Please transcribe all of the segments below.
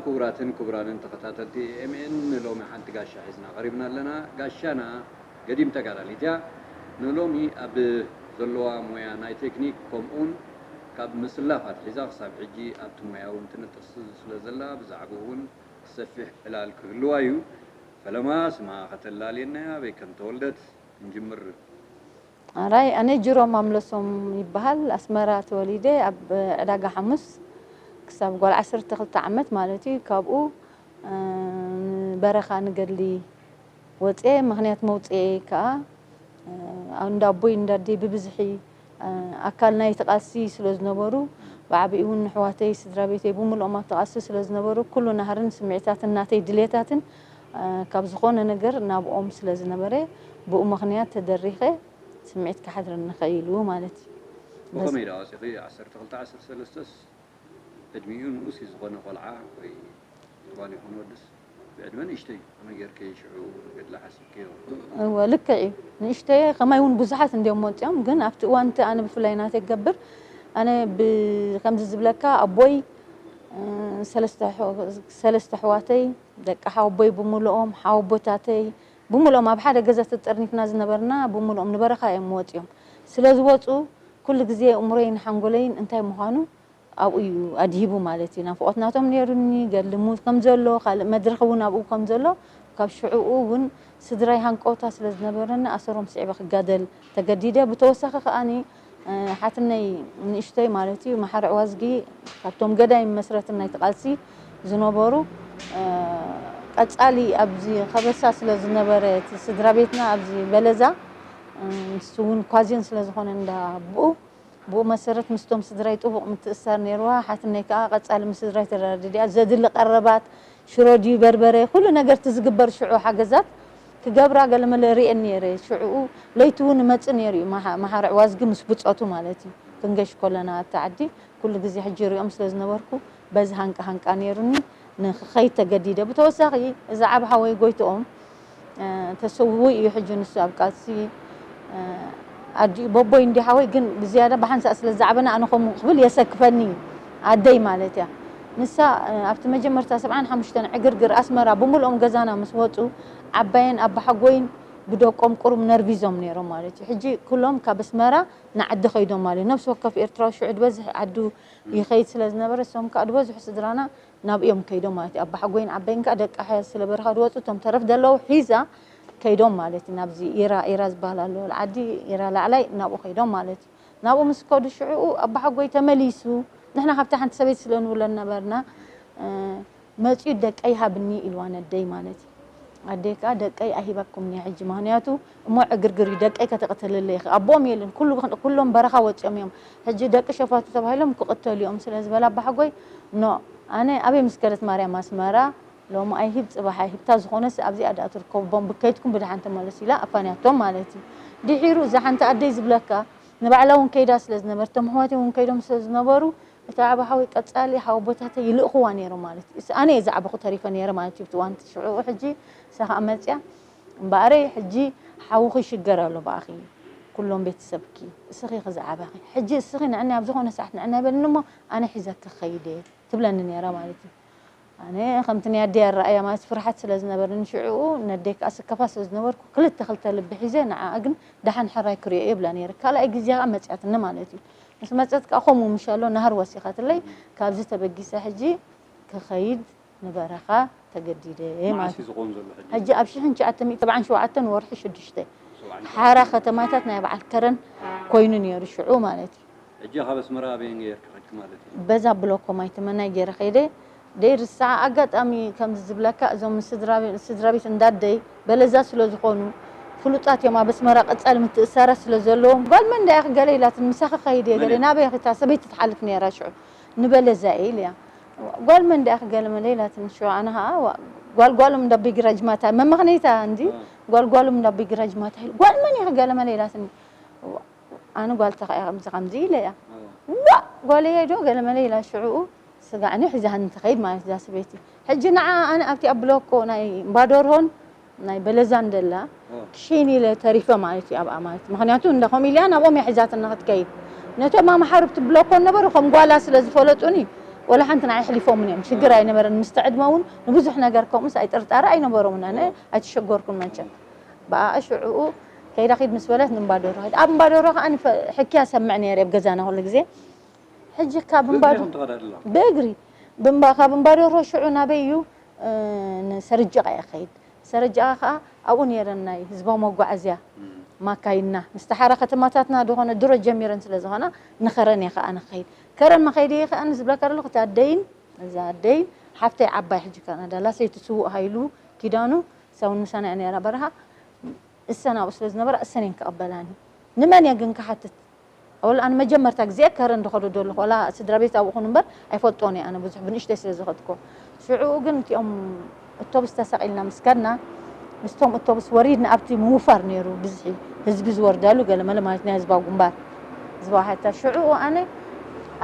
ክቡራትን ክቡራንን ተኸታተልቲ ኤ ኤም ኤን፣ ንሎሚ ሓንቲ ጋሻ ሒዝና ቀሪብና ኣለና። ጋሻና ገዲም ተጋዳሊት እያ። ንሎሚ ኣብ ዘለዋ ሞያ ናይ ቴክኒክ፣ ከምኡውን ካብ ምስላፍ ኣትሒዛ ክሳብ ሕጂ ኣብቲ ሞያ እውን ትንጥስ ስለ ዘላ፣ ብዛዕባኡ እውን ሰፊሕ ዕላል ክህልዋ እዩ። ፈለማ፣ ስማ ከተላልየና እያ። ኣበይ ከም ተወልደት እንጅምር። ኣራይ፣ ኣነ ጅሮም ኣምለሶም ይበሃል። ኣስመራ ተወሊደ፣ ኣብ ዕዳጋ ሓሙስ ክሳብ ጓል ዓሰርተ ክልተ ዓመት ማለት እዩ። ካብኡ፣ እ፣ ንበረኻ ንገድሊ ወፅየ። ምኽንያት መውፅኤ ከዓ፣ እ፣ እንዳ ኣቦይ እንዳ ኣደይ ብብዝሒ፣ እ፣ ኣካል ናይቲ ቃልሲ ስለ ዝነበሩ፣ ብዓቢኡ እውን ኣሕዋተይ፣ ስድራ ቤተይ ብምልኦም ኣብቲ ቃልሲ ስለ ዝነበሩ፣ ኩሉ ናህርን ስምዒታትን ናተይ ድሌታትን፣ እ፣ ካብ ዝኾነ ነገር ናብኦም ስለ ዝነበረ፣ ብኡ ምኽንያት ተደሪኸ ስምዒት ክሓድረኒ ኸኢሉ ማለት እዩ። በዚ ብኸመይ ደኣ ወፂኺ? ዓሰርተ ክልተ ዓሰርተ ሰለስተስ ዕድሚኡ ንኡስ እዩ ዝኾነ ቆልዓ ወይ ጓል ይኹን ወድስ ብዕድመ ንእሽተይ እዩ። ከመይ ጌርኪ ሽዑ ንገድሊ ሓሲብክዮ? እወ፣ ልክዕ እዩ። ንእሽተየ ከማይ እውን ብዙሓት እንዲዮም ወፂኦም፣ ግን ኣብቲ እዋን እቲ ኣነ ብፍላይ ናተይ ክገብር፣ ኣነ ብ-፣ ከምዚ ዝብለካ ኣቦይ፣ እ፣ ሰለስተ ኣሕ-፣ ሰለስተ ኣሕዋተይ፣ ደቂ ሓወቦይ ብምልኦም፣ ሓወቦታተይ ብምልኦም ኣብ ሓደ ገዛ ተጠርኒፍና ዝነበርና ብምልኦም ንበረኻ እዮም ወፂኦም። ስለ ዝወፁ ኩሉ ግዜ እምሮይን ሓንጎለይን እንታይ ምዃኑ ኣብኡ እዩ ኣድሂቡ ማለት እዩ። ናፍቖት ናቶም ነይሩኒ፣ ገድሊ ሙ-፣ ከም ዘሎ፣ ካልእ መድረኽ እውን ኣብኡ ከም ዘሎ፣ ካብ ሽዕኡ እውን ስድራይ ሃንቀውታ ስለ ዝነበረኒ ኣሰሮም ስዒበ ክጋደል ተገዲደ። ብተወሳኺ ከኣኒ፣ እ፣ ሓትነይ ንእሽተይ ማለት እዩ፣ መሓሪ ዕዋዝጊ ካብቶም ገዳይም መስረትን ናይቲ ቃልሲ ዝነበሩ፣ እ፣ ቀጻሊ ኣብዚ ከበሳ ስለ ዝነበረ እቲ ስድራ ቤትና ኣብዚ በለዛ፣ እ፣ ንሱ እውን ኳዝዮን ስለ ዝኾነ እንዳ ኣቦኡ፣ ብኡ መሰረት ምስቶም ስድራይ ጥቡቕ ምትእስሳር ነይርዋ። ሓትነይ ከኣ ቀጻሊ ምስ ስድራይ ተረዳዲኣ ዘድሊ ቀረባት፣ ሽሮ ድዩ በርበረ፣ ኩሉ ነገር እቲ ዝግበር ሽዑ ሓገዛት ክገብራ ገለመለ ርእየን ነይረ። ሽዑኡ ለይቲ እውን እመጽእ ነይሩ እዩ፣ መሓ-፣ መሓሪ ዕዋዝጊ ምስ ብጾቱ ማለት እዩ። ክንገሽ ከለና ኣብቲ ዓዲ ኩሉ ግዜ ሕጂ ርእዮም ስለ ዝነበርኩ በዚ ሃንቃ ሃንቃ ነይሩኒ፣ ንክኸይድ ተገዲደ። ብተወሳኺ እዚ ዓቢ ሓወይ ጎይትኦም፣ እ፣ ተሰዊኡ እዩ ሕጂ ንሱ ኣብ ቃልሲ፣ እ፣ ኣዲኡ በቦይ እንዲ ሓወይ ግን ብዝያዳ ብሓንሳእ ስለ ዝዓበና ኣነ ከምኡ ክብል የሰክፈኒ እዩ። ኣደይ ማለት እያ። ንሳ፣ እ፣ ኣብቲ መጀመርታ ሰብዓን ሓሙሽተን ዕግርግር ኣስመራ ብምልኦም ገዛና ምስ ወጹ ዓባየን ኣባሓጎይን ብደቆም ቁሩብ ነርቪዞም ነይሮም ማለት እዩ። ሕጂ ኩሎም ካብ ኣስመራ ንዓዲ ከይዶም ማለት እዩ። ነፍሲ ወከፍ ኤርትራዊ ሽዑ ዝበዝሕ ዓዱ ይኸይድ ስለ ዝነበረ፣ እሶም ከኣ ዝበዝሑ ስድራና ናብኦም ከይዶም ማለት እዩ። ኣባሓጎይን ዓበይን ከኣ ደቂ ሓያት ስለ በረኻ ዝወጹ፣ እቶም ተረፍ ዘለዉ ሒዛ ከይዶም ማለት እዩ። ናብዚ ኢራ፣ ኢራ ዝበሃል ኣሎ፣ ዓዲ ኢራ ላዕላይ፣ ናብኡ ከይዶም ማለት እዩ። ናብኡ ምስ ከዱ ሽዑኡ ኣባሓጎይ ተመሊሱ፣ ንሕና ካብታ ሓንቲ ሰበይቲ ስለ ንውለድ ነበርና፣ እ፣ መጺኡ ደቀይ ሃብኒ ኢልዋ ነደይ ማለት እዩ። ኣደይ ከኣ ደቀይ ኣይሂበኩምን እየ ሕጂ፣ ምኽንያቱ እሞ ዕግርግር እዩ፣ ደቀይ ከተቕትልለይ ኢኺ። ኣቦኦም የለን፣ ኩሉ፣ ኩሎም በረኻ ወጺኦም እዮም። ሕጂ ደቂ ሸፋቱ ተባሂሎም ክቕተሉ እዮም ስለ ዝበላ ኣባሓጎይ፣ ኖ፣ ኣነ ኣበይ ምስ ከደት ማርያም ኣስመራ፣ ሎሚ ኣይሂብ ጽባሕ ኣይሂብ፣ እታ ዝኾነስ ኣብዚኣ ደኣ ትርከቡ፣ ቦምብ ከይድኩም ብደሓን ተመለሱ ኢላ ኣፋንያቶም ማለት እዩ። ድሒሩ እዛ ሓንቲ ኣደይ ዝብለካ ንባዕላ እውን ከይዳ ስለ ዝነበረት፣ እቶም ኣሕዋተይ እውን ከይዶም ስለ ዝነበሩ፣ እቲ ዓቢ ሓወይ ቀጻሊ ሓወቦታተይ ይልእኽዋ ነይሮም ማለት እዩ። እስ-፣ ኣነ እየ ዝዓበኹ ተሪፈ ነይረ ማለት እዩ። ኣብቲ እዋን እቲ ሽዑ ሕጂ እሳ ኸኣ መጽያ፣ እምበኣረይ ሕጂ ሓውኺ ይሽገር ኣሎ ብኣኺ፣ ኩሎም ቤተሰብኪ፣ እስኺ ኢኺ ዝዓበኺ። ሕጂ እስኺ ንዕናይ ኣብ ዝኾነ ሰዓት ንዕናይ በልኒ እሞ ኣነ ሒዘኪ ክኸይድ እየ ትብለኒ ነይራ ማለት እዩ። ኣነ ከምቲ ናይ ኣደይ ኣረኣእያ ማለት ፍርሓት ስለ ዝነበረኒ ሽዑኡ ነደይ ከኣ ስከፋ ስለ ዝነበርኩ ክልተ ክልተ ልቢ ሒዘ ንዓኣ ግን ደሓን ሕራይ ክሪኦ እየ እብላ ነይረ። ካልኣይ ግዜ ከኣ መጽያትኒ ማለት እዩ። ምስ መጸት ከኣ ከምኡ ምሽ ኣሎ ናህሪ ወሲኻትለይ። ካብዚ ተበጊሰ ሕጂ ክኸይድ ንበረኻ ተገዲደ እየ መዓስ ማለት እዩ እዩ። ዝኸውን ዘሎ ሕጂ? ሕጂ ኣብ ሽሕን ትሽዓተ ሚእቲ ሰብዓን ሸውዓተን ወርሒ ሽዱሽተ ሰብዓን ሸውዓተ። ሓራ ከተማታት ናይ በዓል ከረን ኮይኑ ነይሩ ሽዑ ማለት እዩ። ሕጂ ካብ ኣስመራ ኣበየን ገይርኪ ከድኪ ማለት እዩ? በዛ ብሎኮ ማይ ተመናይ ገይረ ከይደ ደይርስዓ። ኣጋጣሚ ከምዚ ዝብለካ እዞም ስድራ ቤ-፣ ስድራ ቤት እንዳደይ በለዛ ስለ ዝኾኑ ፍሉጣት እዮም። ኣብ ኣስመራ ቀጻሊ ምትእሳራት ስለ ዘለዎም፣ "ጓል መን ደኣ ኢኺ?" ገለ ኢላትኒ፣ "ምሳኺ ከይድ እየ" መን ገለ፣ እያ? ናበይ ኢኺ? እታ ሰበይቲ ትሓልፍ ነይራ ሽዑ። "ንበለዛ እየ" ኢለያ። "ጓል መን ደኣ ኢኺ?" ገለ መለ ኢላትኒ። ሽዑ ኣነ ኸዓ፣ "ዋ፣ ጓል ጓሎም እንዳ ኣቦይ ግራጅማታ፣ መመኽነይታ እንዲ፣ እ። ጓል ጓሎም እንዳ ኣቦይ ግራጅማታ" ኢሉ፣ "ጓል መን ኢኺ?" ገለ መለ ኢላትኒ። ኣነ ጓል ተኻእያ ከምዚ ከምዚ ኢለ እያ። እ። "ዋእ፣ ጓለይ ዶ?" ገለ መለ ኢላ ሽዑኡ ስጋዕኒ ሒዛኒ ትኸይድ ማለት እዛ ሰበይቲ። ሕጂ ንዓ ኣነ ኣብቲ ኣብ ብሎኮ ናይ እምባዶርሆን ናይ በለዛን ደላ እ። ክሽን ኢለ ተሪፈ ማለት እዩ ኣብኣ ማለት። ምኽንያቱ እንዳ ኮሚልያ ናብኦም እያ ሒዛትና ክትከይድ። ነቶም ኣምሓሩ ኣብቲ ብሎኮ ነበሩ ከም ጓላ ስለ ዝፈለጡኒ ወላ ሓንቲ ንዓይ ኣሕሊፎምን እዮም። ሽግር ኣይነበረን። ምስቲ ዕድመ እውን ንብዙሕ ነገር ከምኡስ ኣይጥርጣረ ኣይነበሮምን። ኣነ ኣይተሸገርኩን መቸም። ብኣ ሽዕኡ ከይዳ ኺድ ምስ በለት ንእምባዶሮ ኸይድ። ኣብ እምባዶሮ ኸዓ ንፈ-፣ ሕክያ ሰምዕ ነይረ ኣብ ገዛና ኩሉ ግዜ። ሕጂ ካብ እምባዶ-፣ ብእግሪ ኢኹም ትኸዳ ኣለኹም? ብእግሪ። ብእምባ-፣ ካብ እምባዶሮ ሽዑ ናበይ እዩ? እ፣ ንሰርጅቓ እየ ኸይድ። ሰርጅቓ ኸዓ ኣብኡ ነይረን ናይ ህዝባዊ መጓዓዝያ እም። ማካይንና። ምስ ተሓራ ከተማታትና ዝኾነ ድሮ ጀሚረን ስለ ዝኾና ንኸረን እየ ኸዓ ንኸይድ። ከረን መኸይዲ እየ ኸዓ ንዝብለካ ዘለኹ እታ ኣደይን፣ እዛ ኣደይን ሓፍተይ ዓባይ ሕጂ ካናዳ ኣላ፣ ሰይቲ ስዉእ ሃይሉ ኪዳኑ፣ እሳ እውን ምሳና እያ ነይራ በረኻ። እሰን ኣብኡ ስለ ዝነበራ እሰን እየን ክቕበላኒ። ንመን እየ ግን ክሓትት? ኣወል ኣነ መጀመርታ ግዜ ከረን ዝኸዶ ዘለኹ፣ ዋላ ስድራ ቤት ኣብኡ ኹን እምበር ኣይፈልጦን እየ ኣነ ብዙሕ ብንእሽተይ ስለ ዝኸድኩ። ሽዑኡ ግን እቲኦም እቶብስ ተሰቒልና ምስ ከድና፣ ምስቶም እቶብስ ወሪድና ኣብቲ ምውፋር ነይሩ ብዝሒ ህዝቢ ዝወርዳሉ ገለ መለ ማለት ናይ ህዝባዊ ግንባር። ህዝባዊ ሓታ ሽዑኡ ኣነ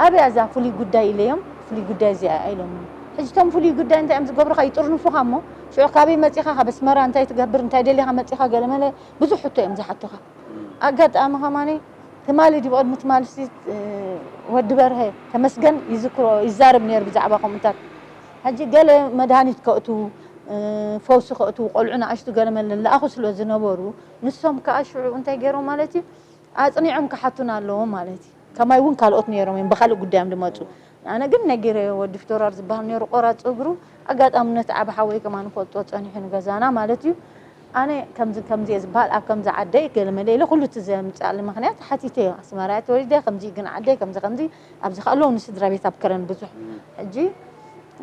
ኣበይ እዛ ፍሉይ ጉዳይ ኢለዮም፣ ፍሉይ ጉዳይ እዚኣ ኢሎምኒ። ሕጂ እቶም ፍሉይ ጉዳይ እንታይ እዮም ዝገብሩኻ? ይጥርንፉኻ እሞ ሽዑ ካበይ መጺኻ? ካብ ኣስመራ እንታይ ትገብር? እንታይ ደሊኻ መጺኻ? ገለ መለ ብዙሕ ሕቶ እዮም ዝሓቱኻ። ኣጋጣሚ ኸማኒ ትማሊ ድዩ ብቕድሚ ትማሊ ሲ፣ እ፣ ወዲ በርሀ ተመስገን ይዝክሮ፣ ይዛረብ ነይሩ ብዛዕባ ከምኡታት። ሕጂ ገለ መድሃኒት ከእትዉ፣ እ፣ ፈውሲ ከእትዉ ቆልዑ ንኣሽቱ ገለ መለ ለኣኹ ስለ ዝነበሩ፣ ንሶም ከኣ ሽዑ እንታይ ገይሮም ማለት እዩ? ኣጽኒዖም ክሓቱና ኣለዎም ማለት እዩ። ከማይ እውን ካልኦት ነይሮም እዮም ብኻልእ ጉዳዮም ዝመጹ። ኣነ ግን ነጊረዮ፣ ወዲ ፊቶራር ዝበሃል ነይሩ ቆራጽ እግሩ፣ ኣጋጣሚ ነቲ ዓቢ ሓወይ ከማን ፈልጦ ጸኒሑ ንገዛና ማለት እዩ። ኣነ ከምዚ ከምዚ እየ ዝበሃል፣ ኣብ ከምዚ ዓደይ ገለ መለ ኢለ ኩሉ እቲ ዘምጽኣሉ ምኽንያት ሓቲተዮ። ኣስመራ እየ ተወሊደ፣ ከምዚ ግን ዓደይ ከምዚ ከምዚ፣ ኣብዚ ከ ኣለዉ ንስድራ ቤት ኣብ ከረን ብዙሕ። ሕጂ፣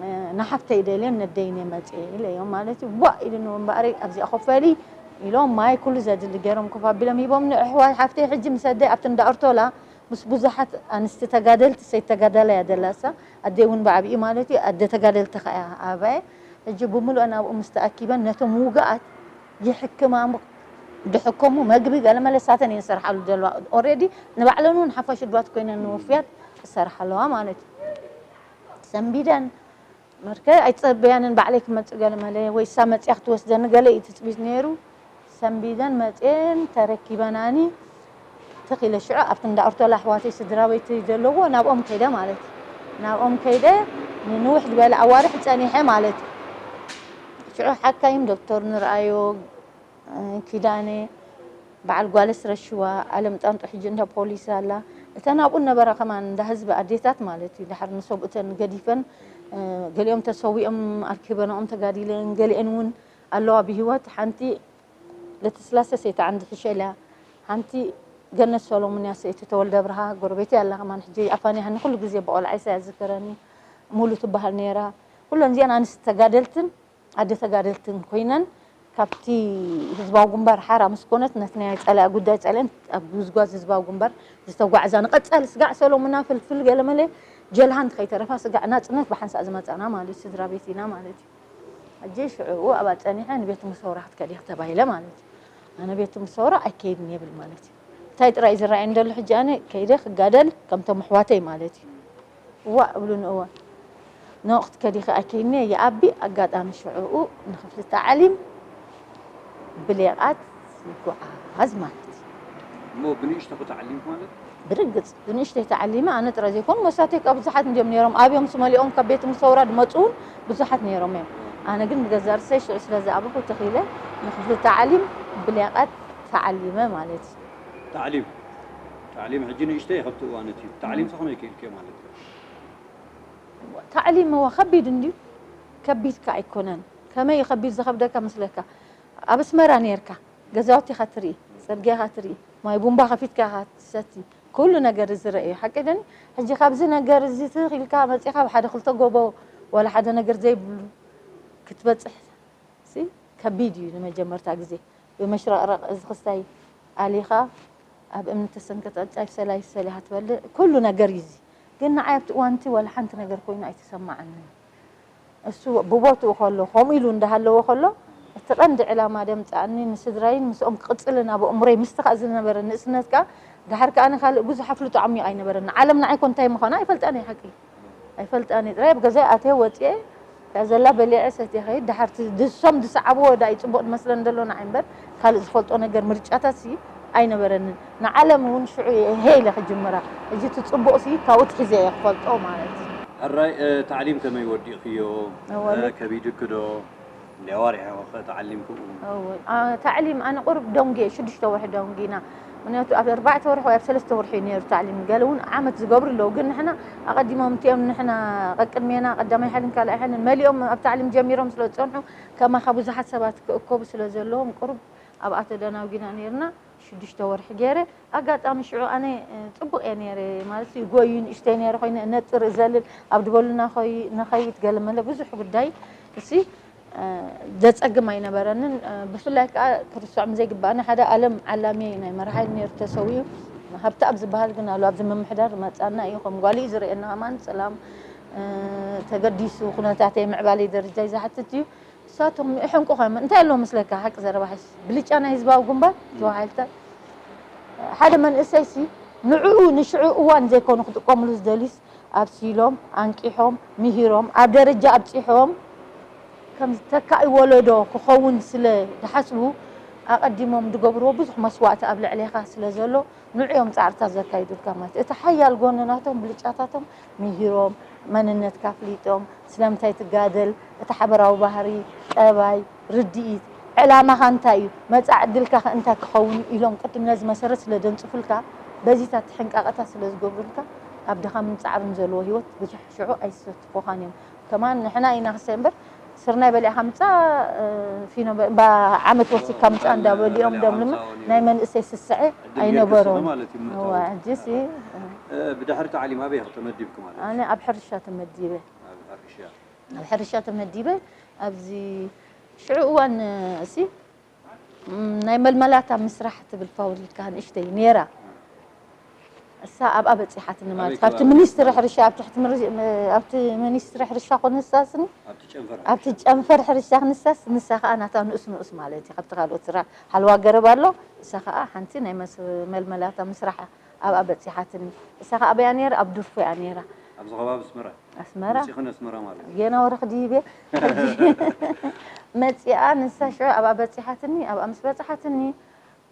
እ፣ ንሓፍተይ ደልየን ነደይን እየ መጽየ ኢለዮም ማለት እዩ። ዋእ ኢሉኒ እምበኣረይ ኣብዚኣ ኮፍ በሊ ኢሎም ማይ ኩሉ ዘድሊ ገይሮም ኮፍ ኣቢሎም ሂቦምኒ። ኣሕዋይ ሓፍተይ ሕጂ ምስ ኣደይ ኣብቲ እንዳ ኣርቶላ ምስ ብዙሓት ኣንስቲ ተጋደልቲ፣ ሰይቲ ተጋዳላይ እያ ዘላ እሳ፣ ኣደይ እውን ብዓብዩ ማለት እዩ፣ ኣደ ተጋደልቲ ከኣ እያ ኣባየ። ሕጂ ብምሉአን ኣብኡ ምስ ተኣኪበን ነቶም ውጉኣት ይሕክማ እሞ፣ ድሕከሙ መግቢ ገለ መለ እሳተን እየን ዝሰርሓሉ ዘለዋ። ኦሬዲ ንባዕለን እውን ሓፋሽ ድባት ኮይነን ንወፍያት ዝሰርሓ ኣለዋ ማለት እዩ። ሰንቢደን መርከ ኣይትጸበያንን ባዕለይ ክመጽእ ገለ መለ ወይ እሳ መጽያ ክትወስደኒ ገለ እዩ ትጽቢት ነይሩ። ሰንቢደን መጽየን ተረኪበናኒ ትኽ ኢለ ሽዑ ኣብቲ እንዳ ኣርቶላ ኣሕዋተይ ስድራ ቤተይ ዘለዎ ናብኦም ከይደ ማለት እዩ። ናብኦም ከይደ ንንውሕ ዝበለ ኣዋርሕ ጸኒሐ ማለት እዩ። ሽዑ ሓካይም ዶክተር ንርኣዮ፣ እ፣ ኪዳነ፣ በዓል ጓለስ ረሽዋ፣ ኣለም ጣንጡ ሕጂ እንዳ ፖሊስ ኣላ። እተን ኣብኡ ነበራ ከማን እንዳ ህዝቢ ኣዴታት ማለት እዩ። ድሓር ንሰብኡተን ገዲፈን፣ እ፣ ገሊኦም ተሰዊኦም ኣርኪበንኦም ተጋዲለን፣ ገሊአን እውን ኣለዋ ብህይወት። ሓንቲ ለተስላሴ ሰይቲ ዓንዲ ሕሸል እያ። ሓንቲ ገነት ሰሎሞን እያ፣ ሰይቲ ተወልደ ብርሃ፣ ጎረቤተይ ኣላ ከማን ሕጂ ኣፋኒሃኒ ኩሉ ግዜ ብቆልዓይሳ እያ ዝዝክረኒ። ሙሉ ትበሃል ነይራ። ኩለን እዚኣን ኣንስቲ ተጋደልትን ኣደ ተጋደልትን ኮይነን ካብቲ ህዝባዊ ግንባር ሓራ ምስ ኮነት ነቲ ናይ ጸላኢ ጉዳይ ጸሊአን ኣብ ጉዝጓዝ ህዝባዊ ግንባር ዝተጓዕዛ ንቐጻሊ ስጋዕ ሰሎሙና ፍልፍል ገለመለ ጀልሃንት ከይተረፋ ስጋዕ ናጽነት ብሓንሳእ ዝመጻና ማለት እዩ። ስድራ ቤት ኢና ማለት እዩ። ሕጂ ሽዑ ኣብኣ ጸኒሐ ንቤት ሙሰውራ ክትከዲ ኢኺ ተባሂለ ማለት እዩ። ኣነ ቤት ሙሰውራ ኣይከይድን የብል ማለት እዩ። እንታይ ጥራይ ዝረኣየኒ ዘሎ ሕጂ ኣነ ከይደ ክጋደል ከምቶም ኣሕዋተይ ማለት እዩ። እዋ እብሉኒ እዋ ንወቕት ከዲኸ ኣከይኒ የኣቢ ኣጋጣሚ ሽዑኡ ንክፍሊ ታዕሊም ብሌቓት ይጓዓዝ ማለት እዩ። እሞ ብንእሽቶ ክትዓሊም ማለት ብርግጽ ብንእሽተይ ተዓሊመ ኣነ ጥራይ ዘይኮኑ መሳተይ ካብ ብዙሓት እንዲዮም ነይሮም ኣብዮም ስመሊኦም ካብ ቤት ምሰውራ ድመፁ እውን ብዙሓት ነይሮም እዮም ኣነ ግን ብገዛ ርሰይ ሽዑ ስለ ዝኣበኹ ተኺለ ንክፍሊ ታዕሊም ብሌቓት ተዓሊመ ማለት እዩ። ታዕሊም ታዕሊም ሕጂ ንእሽተይ ከብቲ እዋን እቲ ታዕሊም ሰኸመይ ክኢልክዮ ማለት እዩ ታዕሊም እዋ ከቢድ እንድዩ ከቢድ ከ ኣይኮነን ከመይ ከቢድ ዝኸብደካ መስለካ ኣብ ኣስመራ ነርካ ገዛውቲ ኢኻ ትርኢ ጽርግያ ኢኻ ትርኢ ማይ ቡምባ ከፊትካ ኢኻ ትሰቲ ኩሉ ነገር ዝረአ እዩ ሓቂ ደኒ ሕጂ ካብዚ ነገር እዚ ትኽ ኢልካ መፂኻ ኣብ ሓደ ክልተ ጎቦ ዋላ ሓደ ነገር ዘይብሉ ክትበፅሕ ሲ ከቢድ እዩ ንመጀመርታ ግዜ ብመሽረቕረቕ እዚ ክስታይ ኣሊኻ ኣብ እምኒ ተሰንከት ጫፍ ሰላይ ሰሊኻ ትበልዕ ኩሉ ነገር እዩ እዚ ግን ንዓይ ኣብቲ እዋንቲ ዋላ ሓንቲ ነገር ኮይኑ ኣይተሰማዓንን እሱ ብቦትኡ ከሎ ከምኡ ኢሉ እንዳሃለወ ከሎ እቲ ቀንዲ ዕላማ ደምፃኣኒ ንስድራይን ምስኦም ክቕፅልን ኣብ ኣእምሮይ ምስቲ ከዓ ዝነበረ ንእስነት ከዓ ድሓር ከዓ ንካልእ ብዙሕ ኣፍልጦ ዓሚቕ ኣይነበረኒ ዓለም ንዓይ ኮ እንታይ ምዃና ኣይፈልጣን እየ ሓቂ ኣይፈልጣን እየ ጥራይ ኣብ ገዛይ ኣትየ ወፅየ እታ ዘላ በሊዐ ሰትየ ከይድ ድሓር ድሶም ዝሰዓብዎ ዳኣ እዩ ፅቡቕ ዝመስለን ዘሎ ንዓይ እምበር ካልእ ዝፈልጦ ነገር ምርጫታት ሲ ኣይነበረንን ንዓለም እውን ሽዑ እየ ሄ ኢለ ክጅምራ ሕጂ እቲ ፅቡቕ ሲ ካብኡ ትሒዘ እየ ክፈልጦ ማለት እዩ ሕራይ፣ እ፣ ታዕሊም ከመይ ወዲእኽዮ? ኣዋለ። እ፣ ከቢድኪ ዶ? እንድያ ዋሪሕ ኢኹ ኸ ተዓሊምክኡ? እወ። ኣ፣ ታዕሊም ኣነ ቁሩብ ደንጉየ፣ ሽዱሽተ ወርሒ ደንጉና። ምኽንያቱ ኣብ ኣርባዕተ ወርሒ ወይ ኣብ ሰለስተ ወርሒ እዩ ነይሩ ታዕሊም። ገለ እውን ዓመት ዝገብሩ ኣለዉ። ግን ንሕና ኣቐዲሞም እቲኦም ንሕና ቀቅድሜና ቀዳማይ ሓይልን ካልኣይ ሓይልን መሊኦም ኣብ ታዕሊም ጀሚሮም ስለ ዝጸንሑ ከማኻ ብዙሓት ሰባት ክእከቡ ስለ ዘለዎም ቁሩብ ኣብኣ ተደናጒና ነይርና። ሽዱሽተ ወርሒ ገይረ። ኣጋጣሚ ሽዑ ኣነ፣ እ፣ ጽቡቕ እየ ነይረ፣ ማለት ይጎዩ ንእሽተይ ነይረ ኮይነ እነጥር እዘልል ኣብ ድበሉና ኾይ-፣ ንኸይድ ገለ መለ ብዙሕ ጉዳይ እሲ፣ እ፣ ዘጸግም ኣይነበረንን። እ፣ ብፍላይ ከኣ ክርስዖም ዘይግባእና ሓደ ኣለም ዓላምየ ናይ መርሓይ ነይሩ ተሰዊኡ። ሃብተኣብ ዝበሃል ግን ኣሎ ኣብዚ ምምሕዳር መጻና እዩ፣ ከም ጓል እዩ ዝርእየና ከማን ሰላም፣ እ፣ ተገዲሱ ኩነታተይ ምዕባለይ ደረጃይ ዝሓትት እዩ። ንሳቶም ይሕንቁኻ እዮም። እንታይ ኣለዎ መስለካ? ሓቂ ዘረባ ሓይሽ ብልጫ ናይ ህዝባዊ ግንባር እቶም ሓይልታት ሓደ መንእሰይሲ ንዕኡ ንሽዑ እዋን ዘይኮኑ ክጥቀምሉ ዝደልዩስ ኣብሲሎም፣ ኣንቂሖም፣ ምሂሮም፣ ኣብ ደረጃ ኣብጺሖም ከም ተካኢ ወለዶ ክኸውን ስለ ዝሓስቡ ኣቐዲሞም ዝገብርዎ ብዙሕ መስዋእቲ ኣብ ልዕሌኻ ስለ ዘሎ ንዑ እዮም ጻዕርታት ዘካይዱልካ ማለት እዩ። እቲ ሓያል ጎኒ ናቶም ብልጫታቶም ምሂሮም፣ መንነትካ ኣፍሊጦም፣ ስለምንታይ ትጋደል፣ እቲ ሓበራዊ ባህሪ፣ ጠባይ፣ ርድኢት፣ ዕላማኻ እንታይ እዩ፣ መጻኢ ዕድልካ ከ እንታይ ክኸውን እዩ ኢሎም ቅድም ነዚ መሰረት ስለ ደንጽፉልካ፣ በዚታት ትሕንቃቐታት ስለ ዝገብሩልካ፣ ኣብ ድኻምን ጻዕርን ዘለዎ ህይወት ብዙሕ ሽዑ ኣይሰትፉኻን እዮም። ከማን ንሕና ኢና ክሰ እምበር፣ ስርናይ በሊዕካ ምጻእ፣ እ፣ ፊኖ በ-፣ ባ-፣ ዓመት ወሲድካ ምጻእ እንዳበሉ እዮም። ደም ድማ ናይ መንእሰይ ስስዐ ኣይነበሮም። ማለት እዩ። እዋ፣ ሕጂሲ፣ እ፣ ብድሕሪ ታዕሊም ኣበይ ኢኺ ተመዲብኪ ማለት እዩ? ኣነ ኣብ ሕርሻ ተመዲበ። ኣብ ሕርሻ። ኣብ ሕርሻ ተመዲበ። ኣብዚ ሽዑ እዋን፣ እ፣ እሲ፣ ም፣ ናይ መልመላታ ምስራሕ ትብል ፋብሪካ ንእሽተይ ነይራ። እሳ ኣብኣ በጺሓትኒ ማለት ኣበይ እዩ። ካብቲ ከባቢ? ሚኒስትሪ ሕርሻ፣ ኣብ ትሕቲ ምር-፣ ም-፣ ኣብቲ ሚኒስትሪ ሕርሻ ኮነ ንሳስኒ፣ ኣብቲ ጨንፈር ኣብቲ ሕርሻ። ጨንፈር ሕርሻ ክንሳስ፣ ንሳ ከኣ ናታ ንኡስ ንኡስ ማለት እዩ። ካብቲ ካልኦት ስራሕ ሓለዋ ገረብ ኣሎ፣ እሳ ከኣ ሓንቲ ናይ መስ-፣ መልመላታ ምስራሕ ኣብኣ በጺሓትኒ። እሳ ከኣ ኣበያ ነይራ? ኣብ ድርፎ እያ ነይራ። ኣብዚ ከባቢ ኣስመራ? ኣስመራ። መጺኽን ኣስመራ ማለት እዩ። ጌና ወርኺ ድይቤ። ሕጂ መጺኣ ንሳ ሽዑ ኣብኣ በጺሓትኒ፣ ኣብኣ ምስ በጽሓትኒ፣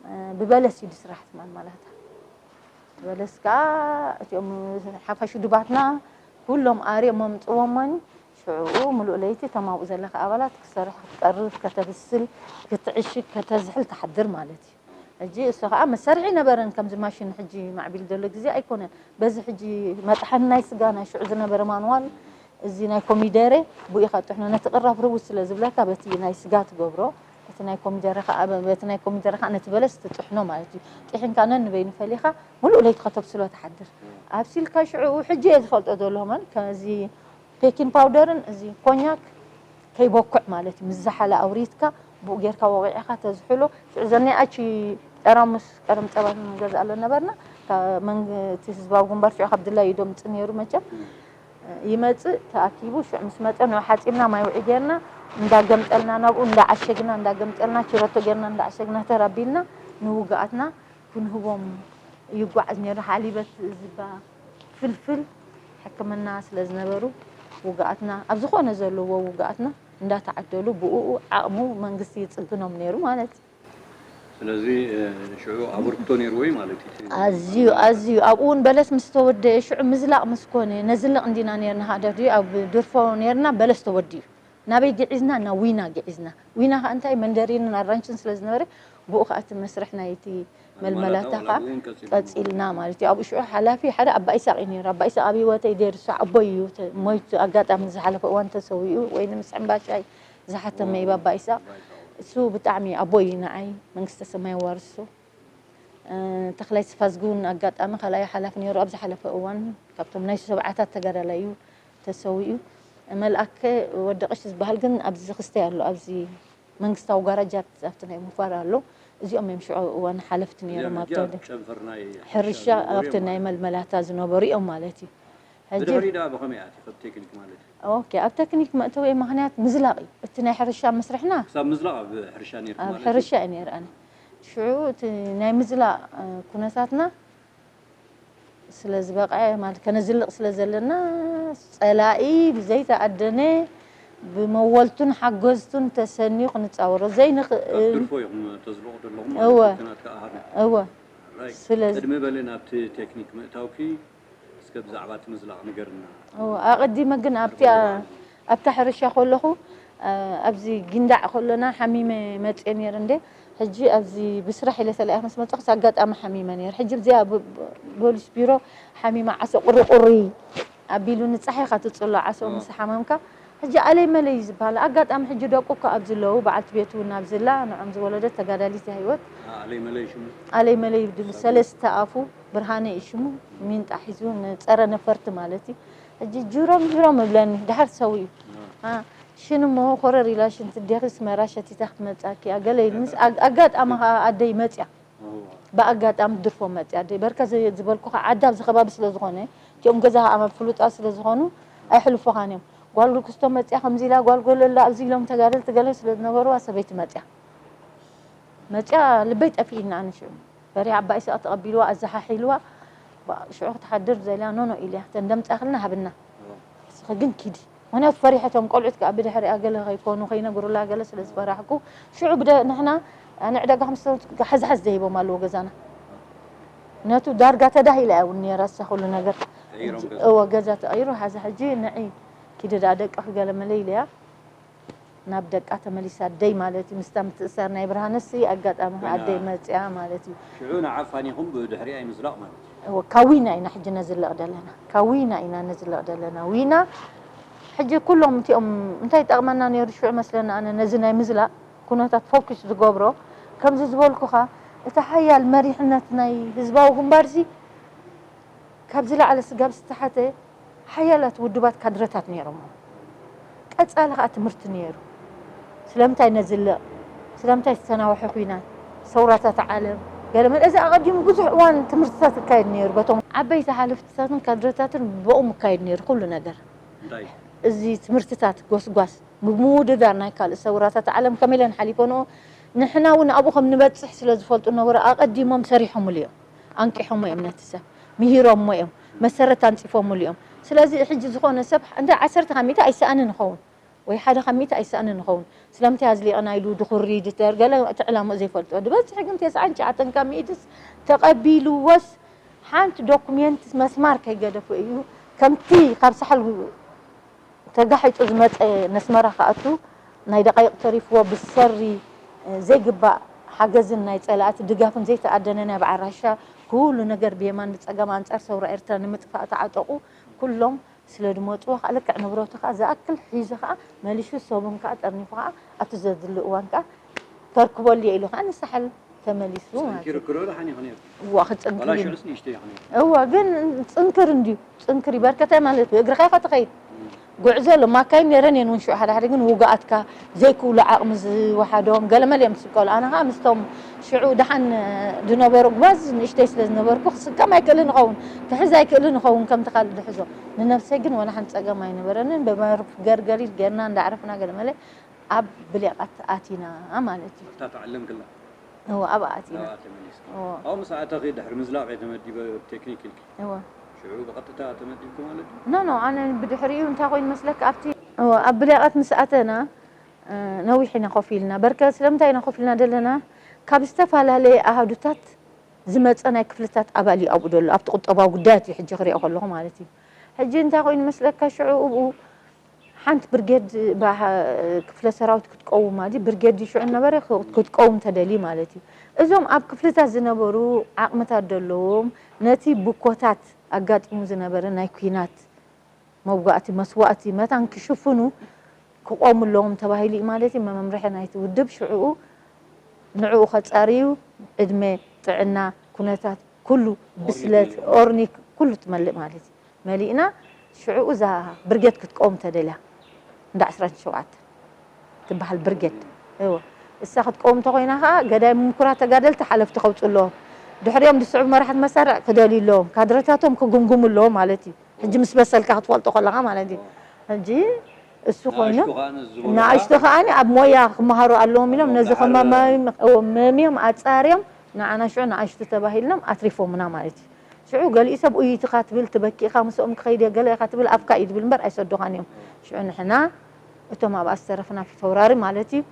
እ፣ ብበለስ እዩ ድስራሕ ትማል ማላታ። በለስ ከኣ እቲኦም ሓፋሽ ውድባትና ኩሎም ኣርዮም ኣምጽዎሞኒ። ሽዑ ምሉእ ለይቲ እቶም ኣብኡ ዘለኻ ኣባላት ክትሰርሕ፣ ክትቀርፍ፣ ከተብስል፣ ክትዕሽግ፣ ከተዝሕል ትሓድር ማለት እዩ። ሕጂ እሱ ከኣ መሳርሒ ነበረን፣ ከምዚ ማሽን ሕጂ ማዕቢል ዘሎ ግዜ ኣይኮነን። በዚ ሕጂ መጥሓኒ ናይ ስጋ ናይ ሽዑ ዝነበረ ማንዋል፣ እዚ ናይ ኮሚደረ ብኡ ኢኻ ትጥሕኖ። ነቲ ቅራፍ ርውስ ስለ ዝብለካ በቲ ናይ ስጋ ትገብሮ፣ እቲ ናይ ኮሚደረ ከኣ፣ በቲ ናይ ኮሚደረ ከኣ ነቲ በለስ ትጥሕኖ ማለት እዩ። ጢሒንካ ነንበይኑ ፈሊኻ ምሉእ ለይቲ ከተብስሎ ትሓድር። ኣብሲልካ ሽዑ ሕጂ እየ ዝፈልጦ ዘለኹ ማለት ከዚ ቤኪን ፓውደርን እዚ ኮኛክ ከይቦክዕ ማለት እዩ። ምስ ዝሓለ ኣውሪድካ ብኡ ጌርካ ወቒዕካ ተዝሕሎ። ሽዑ ዘኒኣቺ ጠራሙስ ቀረም ጸባ ንገዝኣለን ነበርና። ካብ መንግ-፣ እቲ ህዝባዊ ግንባር ሽዑ ካብ ድላይ እዩ ደምጽእ ነይሩ መቸም። ይመጽእ ተኣኪቡ ሽዑ ምስ መጸ ንዑ ሓጺብና ማይ ውዒ ጌርና እንዳገምጠልና ናብኡ እንዳዓሸግና እንዳገምጠልና ችረቶ ጌርና እንዳዓሸግና ተራቢልና ንውግኣትና ክንህቦም ይጓዓዝ ነይሩ። ሓሊበት ዝባ ፍልፍል ሕክምና ስለ ዝነበሩ ውግኣትና ኣብ ዝኾነ ዘለዎ ውግኣትና እንዳተዓደሉ ብኡ ዓቕሙ መንግስቲ ይጽግኖም ነይሩ ማለት እዩ። ስለዚ፣ እ፣ ሽዑ ኣበርክቶ ነይርዎ እዩ ማለት እዩ። ኣዝዩ፣ ኣዝዩ። ኣብኡ እውን በለስ ምስ ተወደአ ሽዑ ምዝላቕ ምስ ኮነ ነዝልቕ እንዲና ነይርና። ሃደር ድዩ ኣብ ድርፎ ነይርና በለስ ተወዲኡ። ናበይ ግዒዝና? ናብ ዊና ግዒዝና። ዊና ከኣ እንታይ መንደሪንን ኣራንሽን ስለ ዝነበረ ብኡ ከኣ እቲ መስርሕ ናይቲ መልመላታ መልመላታ ከኣ ዋላ እውን ቀጺሉ። ቀጺልና ማለት እዩ። ኣብኡ ሽዑ ሓላፊ ሓደ ኣባ ኢሳቕ እዩ ነይሩ። ኣባ ኢሳቕ ኣብ ህይወተይ ዘይርስዖ ኣቦይ እዩ። ተ-፣ ሞይቱ ኣጋጣሚ ዝሓለፈ እዋን ተሰዊኡ ወይ ንምስዕም ባሻይ ዝሓተመ እዩ ኣባ ኢሳቕ። እሱ ብጣዕሚ ኣቦይ እዩ ንዓይ፣ መንግስተ ሰማይ የዋርሶ። እ፣ ተኽላይ ስፋዝጊ እውን ኣጋጣሚ ካልኣይ ሓላፊ ነይሩ ኣብ ዝሓለፈ እዋን፣ ካብቶም ናይ ሰብዓታት ተጋዳላይ እዩ ተሰዊኡ። መልኣከ ወዲ ቀሺ ዝበሃል ግን ኣብዚ ክስተይ ኣሎ፣ ኣብዚ መንግስታዊ ጋራጃት ኣብቲ ናይ ሙፋር ኣሎ። እዚኦም እዮም ሽዑ እዋን ሓለፍቲ ነይሮም እዚኦም ኣብቲ ሕጂ ኣብ ወደ ጨንፈር ናይ ሕርሻ ዝነበሩ ኣብቲ እዮም ናይ ማለት እዩ። መልመላታ ዝነበሩ እዮም ማለት እዩ። ሕጂ ብድሕሪ ደኣ ብኸመይ ኣቲኺ ኣብ ቴክኒክ ማለት እዩ? ኦኬ፣ ኣብ ቴክኒክ መእተዊ ምኽንያት ምዝላቕ እዩ። እቲ ናይ ሕርሻ መስርሕና ክሳብ ምዝላቕ ኣብ ሕርሻ ነይርኪ ኣብ ማለት እዩ? ሕርሻ እየ ነይረ ኣነ። ሽዑ እቲ ናይ ምዝላቕ፣ እ፣ ኩነታትና ስለ ዝበቕዐ ማለት ከነዝልቕ ስለ ዘለና ጸላኢ ብዘይተኣደነ ብመወልቱን ሓገዝቱን ተሰንዩ ክንጻወሮ ኣብ ዘይንኽእል። ድርፎ ኢኹም ተዝልቑ ዘለኹም እወ። ማለት እዩ፣ እቲ ናትካ ኣሃዱ። እወ። ራይት። ስለዚ ቅድሚ በሊ ናብቲ ቴክኒክ ምእታውኪ እስከ ብዛዕባ እቲ ምዝላቕ ንገርና። ኣቐዲመ ግን ኣብቲ ኣብታ ሕርሻ ከለኹ ኣብዚ ጊንዳዕ ከሎና ሓሚመ መፅየ ነይረ እንደ ሕጂ ኣብዚ ብስራሕ ኢለ ተለኣይክ ምስ መፅኹስ ኣጋጣሚ ሓሚመ ነይረ። ሕጂ እዚኣ ፖሊስ ቢሮ ሓሚመ ዓሶ ቁሪቁሪ ኣቢሉ ንፀሓይ ኢኻ ትፅሎ ዓሶ ምስ ሓመምካ ሕጂ ኣለይ መለይ እዩ ዝበሃል። ኣጋጣሚ ሕጂ ደቁ እኮ ኣብዚ ኣለዉ፣ በዓልቲ ቤቱ እውን ኣብዚ ኣላ፣ ንዖም ዝወለደት ተጋዳሊት እያ ህይወት። ኣለይ መለይ ሽሙ ኣለይ መለይ ድብል ሰለስተ ኣፉ ብርሃነ እዩ ሽሙ። ሚንጣ ሒዙ ንፀረ ነፈርቲ ማለት እዩ። ሕጂ ጅሮም ጅሮም እብለኒ ድሓር ሰው እዩ። ሽን እሞ ኮረር ኢላ ሽንቲ ዴኺ ስመራ ሸቲታ ክትመፃኪ እያ ገለ ኢሉንስ ኣጋጣሚ ከዓ ኣደይ መፅያ ብኣጋጣሚ ድርፎ መፅያ ኣደይ በርከ ዝበልኩ ከዓ ዓዳ ኣብዚ ከባቢ ስለ ዝኾነ እቲኦም ገዛ ከዓ ፍሉጣት ስለ ዝኾኑ ኣይሕልፉኻን እዮም። ጓል ክስቶ መፅያ ከምዚ ኢላ ጓል ጎለላ ኣብዚ ኢሎም ተጋደልቲ ገለ ስለ ዝነበርዋ ሰበይቲ መፅያ መፅያ ልበይ ጠፊእና ኣነ ሽዑ ፈሪሃ ዓባይ ስኣ ተቐቢልዋ ኣዘሓሒልዋ ሽዑ ክትሓድር ዘልያ ኖኖ ኢልያ ተንደምፃ ክልና ሃብና እስኺ ግን ኪዲ ምክንያቱ ፈሪሐቶም ቆልዑት ከዓ ብድሕሪኣ ገለ ከይኮኑ ከይነግሩላ ገለ ስለ ዝፈራሕኩ ሽዑ ብደ ንሕና ንዕደጋ ከምስተወት ሓዝሓዝ ዘሂቦም ኣለዎ ገዛና ነቱ ዳርጋ ተዳሂላ እያ እውን ነራ እሳ ኩሉ ነገር እወ ገዛ ተቐይሩ ሓዚ ሕጂ ንዒ ኪዲ ደኣ ደቅኺ ገለ መለ ኢለያ ናብ ደቃ ተመሊሳ ኣደይ ማለት እዩ ምስታ ምትእሳር ናይ ብርሃነሲ ኣጋጣሚ ኣደይ መፅያ ማለት እዩ ሽዑ ንዓ ፋኒኹም ብድሕሪኣ ይምዝላቕ ማለት እዩ እወ ካዊና ኢና ሕጂ ነዝልቕ ዘለና ካዊና ኢና ነዝልቕ ዘለና ዊና ሕጂ ኩሎም እቲኦም እንታይ ጠቕመና ነይሩ ሽዑ መስለና ኣነ ነዚ ናይ ምዝላቕ ኩነታት ፎኪስ ዝገብሮ ከምዚ ዝበልኩኻ እቲ ሓያል መሪሕነት ናይ ህዝባዊ ግንባርሲ ካብ ዝለዓለ ስጋብ ዝተሓተ ሓያላት ውድባት ካድረታት ነይሮሞ። ቀፃሊ ከዓ ትምህርቲ ነይሩ። ስለምንታይ ነዝልቕ? ስለምንታይ ዝተናውሐ ኲናት? ሰውራታት ዓለም ገለ መለ እዚ ኣቐዲሙ ብዙሕ እዋን ትምህርትታት ይካየድ ነይሩ በቶም ዓበይቲ ሓለፍትታትን ካድረታትን ብኦም ይካየድ ነይሩ ኩሉ ነገር። እንታይ እዚ ትምህርትታት ጎስጓስ ብምውድዳር ናይ ካልእ ሰውራታት ዓለም ከመይ ኢለን ሓሊፈንኦ ንሕና እውን ኣብኡ ከም ንበፅሕ ስለ ዝፈልጡ ነበሩ ኣቐዲሞም ሰሪሖምሉ እዮም። ኣንቂሖሞ እዮም ነቲ ሰብ ምሂሮሞ እዮም መሰረት ኣንፂፎምሉ እዮም ስለዚ ሕጂ ዝኾነ ሰብ እንደ ዓሰርተ ካብ ሚእቲ ኣይሰኣንን ይኸውን ወይ ሓደ ካብ ሚእቲ ኣይሰኣንን ይኸውን ስለምንታይ ኣዝሊቕና ኢሉ ድኹሪ ድተር ገለ እቲ ዕላምኡ ዘይፈልጦ ድበዝሒ ግን ተስዓን ትሽዓተን ካብ ሚእትስ ተቐቢልዎስ ሓንቲ ዶኩሜንት መስማር ከይገደፎ እዩ ከምቲ ካብ ሳሕል ተጋሒጡ ዝመፀ ነስመራ ክኣቱ ናይ ደቃይቕ ተሪፍዎ ብሰሪ ዘይግባእ ሓገዝን ናይ ፀላእቲ ድጋፍን ዘይተኣደነ ናይ በዓል ራሻ ኩሉ ነገር ብየማን ብፀጋም ኣንፃር ሰውራ ኤርትራ ንምጥፋእ ተዓጠቑ ኩሎም ስለ ድመፅዎ ከዓ ልክዕ ንብረቱ ከዓ ዝኣክል ሒዙ ከዓ መሊሹ ሰቡን ከዓ ጠርኒፉ ከዓ ኣብቲ ዘድሊ እዋን ከዓ ከርክበሉ እየ ኢሉ ከዓ ንሳሕል ተመሊሱ ማለት እዩ። ክርክሮ ደሓን ይኹን እዩ እዋ ክፅንክር ዋላ እዩ። ሽዑስ ንእሽቶ ይኹን እዩ እዋ ግን ፅንክር እንድዩ ፅንክር እዩ በርከታይ ማለት እዩ እግርኻ ኢኻ ትኸይድ ጉዕዞ ኣሎ ማካይን ነይረን እየን እውን ሽዑ ሓደ ሓደ ግን ውጉኣትካ ዘይክእሉ ዓቕሚ ዝወሓዶም ገለመለ እዮም ዝስቀሉ ኣነ ከዓ ምስቶም ሽዑ ደሓን ዝነበሩ ጉባዝ ንእሽተይ ስለ ዝነበርኩ ክስከም ኣይክእልን ይኸውን ክሕዝ ኣይክእልን ይኸውን ከምቲ ካልእ ዝሕዞ ንነብሰይ ግን ወላ ሓንቲ ፀገም ኣይነበረንን ብመርፍ ገርገሪት ጌርና እንዳዕረፍና ገለመለ ኣብ ብሌቓት ኣቲና ማለት እዩ ኣብታ ተዓለምክላ እዎ ኣብኣ ኣቲና ኣብኣ ተመሊስኪ እዎ ኣብኡ ምስ ኣተኺ ድሕሪ ምዝላቕ እየ ተመዲበ ቴክኒክ ኢልኪ እዎ ሽዑ ብቐጥታ ተመዲብኪ ማለት እዩ ኖ ኖ ኣነ ብድሕሪኡ እንታይ ኮይኑ መስለካ ኣብቲ እዎ ኣብ ብሌቓት ምስ ኣተና እ፣ ነዊሕ ኢና ኮፍ ኢልና በርከ ስለምንታይ ኢና ኮፍ ኢልና ዘለና ካብ ዝተፈላለየ ኣሃዱታት ዝመፀ ናይ ክፍልታት ኣባል እዩ ኣብኡ ዘሎ ኣብቲ ቁጠባዊ ጉዳያት እዩ ሕጂ ክሪኦ ከለኹ ማለት እዩ ሕጂ እንታይ ኮይኑ መስለካ ሽዑ እብኡ ሓንቲ ብርጌድ ክፍለ ሰራዊት ክትቀውም ማለት ብርጌድ ሽዑ ነበረ ክትቀውም ተደልዩ ማለት እዩ እዞም ኣብ ክፍልታት ዝነበሩ ዓቕምታት ዘለዎም ነቲ ብኮታት ኣጋጢሙ ዝነበረ ናይ ኲናት መውጋእቲ መስዋእቲ መታን ክሽፍኑ ክቆሙ ኣለዎም ተባሂሉ እዩ ማለት እዩ መመምርሒ ናይቲ ውድብ ሽዕኡ ንዕኡ ከፃርዩ ዕድመ ጥዕና ኩነታት ኩሉ ብስለት ኦርኒክ ኩሉ ትመልእ ማለት እዩ መሊእና ሽዕኡ እዛ ብርጌድ ክትቆም ተደልያ እንዳ ዕስራን ሸውዓተን ትበሃል ብርጌድ እወ እሳ ክትቆም እንተኮይና ከዓ ገዳይ ምምኩራት ተጋደልቲ ሓለፍቲ ከውፁ ኣለዎም ድሕሪኦም ዝስዕቡ መራሕቲ መሳርዕ ክደልዩ ኣለዎም ካድረታቶም ክግምግሙ ኣለዎም ማለት እዩ ሕጂ ምስ በሰልካ ክትፈልጦ ከለካ ማለት እዩ ሕጂ እሱ ኮይኑ ንኣሽቱ ከዓኒ ኣብ ሞያ ክመሃሩ ኣለዎም ኢሎም ነዚ ከመምዮም ኣፃርዮም ንዓና ሽዑ ንኣሽቱ ተባሂልናም ኣትሪፎምና ማለት እዩ ሽዑ ገሊኡ ሰብ ኡይ ኢኻ ትብል ትበኪ ኢኻ ምስኦም ክኸይድ እየ ገለ ኢኻ ትብል ኣፍካ እዩ ዝብል እምበር ኣይሰዱኻን እዮም ሽዑ ንሕና እቶም ኣብኣ ዝተረፍና ፊተውራሪ ማለት እዩ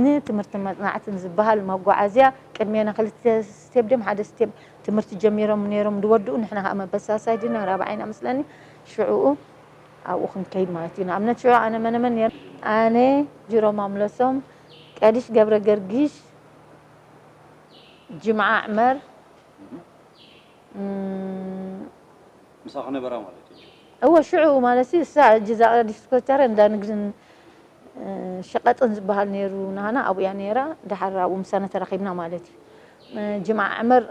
ንትምህርቲ መፅናዕትን ዝበሃል መጓዓዝያ ቅድሜና ክልተ ስቴብ ድም ሓደ ስቴብ ትምህርቲ ጀሚሮም ነይሮም ዝወድኡ፣ ንሕና ከዓ መበሳሳይ ድና ራብዓይና መስለኒ፣ ሽዕኡ ኣብኡ ክንከይድ ማለት እዩ። ንኣብነት ሽዑ ኣነ መነመን ነይረ? ኣነ፣ ጅሮም ኣምለሶም፣ ቀዲሽ ገብረ ገርጊሽ፣ ጅምዓ ዕመር፣ እም፣ ምሳኺ ነበራ ማለት እዩ። እወ፣ ሽዑ ማለት እዩ። እሳ ሕጂ እዛ ቀዲሽ ኮቻረ እንዳ ንግድን እ፣ ሸቐጥን ዝበሃል ነይሩ ናህና ኣብኡ እያ ነይራ። ደሓር ኣብኡ ምሳና ተራኺብና ማለት እዩ። እ፣ ጅምዓ ዕመር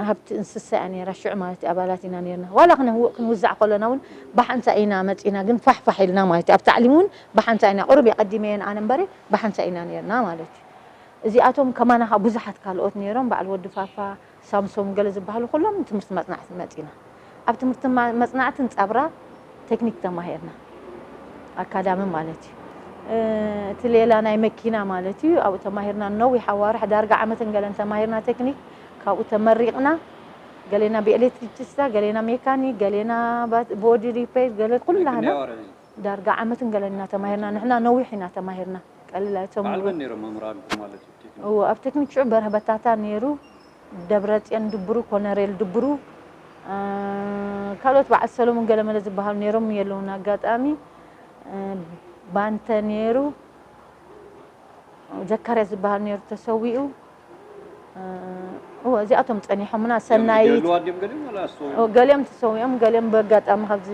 ሃብቲ እንስሳ እያ ነይራ ሽዑ ማለት እዩ። ኣባላት ኢና ነይርና። ዋላ ክነህውእ ክንውዛዕ ከለና እውን ብሓንሳእ ኢና መፂና፣ ግን ፋሕፋሕ ኢልና ማለት እዩ። ኣብ ታዕሊም እውን ብሓንሳእ ኢና፣ ቁሩብ እየ ቀዲመየን ኣነ እምበረ ብሓንሳእ ኢና ነይርና ማለት እዩ። እዚኣቶም ከማና ከዓ ብዙሓት ካልኦት ነይሮም፣ በዓል ወዲ ፋፋ፣ ሳምሶም ገለ ዝበሃሉ ኩሎም ትምህርቲ መፅናዕቲ መፂና። ኣብ ትምህርቲ ማ- መፅናዕትን ፃብራ ቴክኒክ ተማሂርና፣ ኣካዳሚ ማለት እዩ። እ፣ እቲ ሌላ ናይ መኪና ማለት እዩ፣ ኣብኡ ተማሂርና ነዊሕ ኣዋርሕ፣ ዳርጋ ዓመትን ገለን ተማሂርና ቴክኒክ። ካብኡ ተመሪቕና፣ ገሌና ብኤሌክትሪክስታ፣ ገሌና ሜካኒክ፣ ገሌና ባት- ቦዲ ሪፔር፣ ገለ ኩላህና ክንደይ ኣዋርሕ እዩ? ዳርጋ ዓመትን ገለን ኢና ተማሂርና። ንሕና ነዊሕ ኢና ተማሂርና፣ ቀሊል ኣይቶም በዓል መን ነይሮም መምህራንኩም ማለት እዩ? ቴክኒክ እዎ፣ ኣብ ቴክኒክ ሽዑ በርሀ በታታ ነይሩ፣ ደብረፅዮን ድብሩ፣ ኮነሬል ድብሩ፣ እ፣ ካልኦት በዓል ሰሎሙን ገለመለ ዝበሃሉ ነይሮም የለውን። ኣጋጣሚ እ፣ ባንተ ነይሩ፣ ዘካርያስ ዝበሃል ነይሩ ተሰዊኡ። እ፣ እዎ፣ እዚኣቶም ፀኒሖምና። ሰናይት ይህልዋ ድዮም ገሊኦም ዋላ ኣስተውዒሉ? ኦ፣ ገሊኦም ተሰዊኦም፣ ገሊኦም በጋጣሚ ካብዚ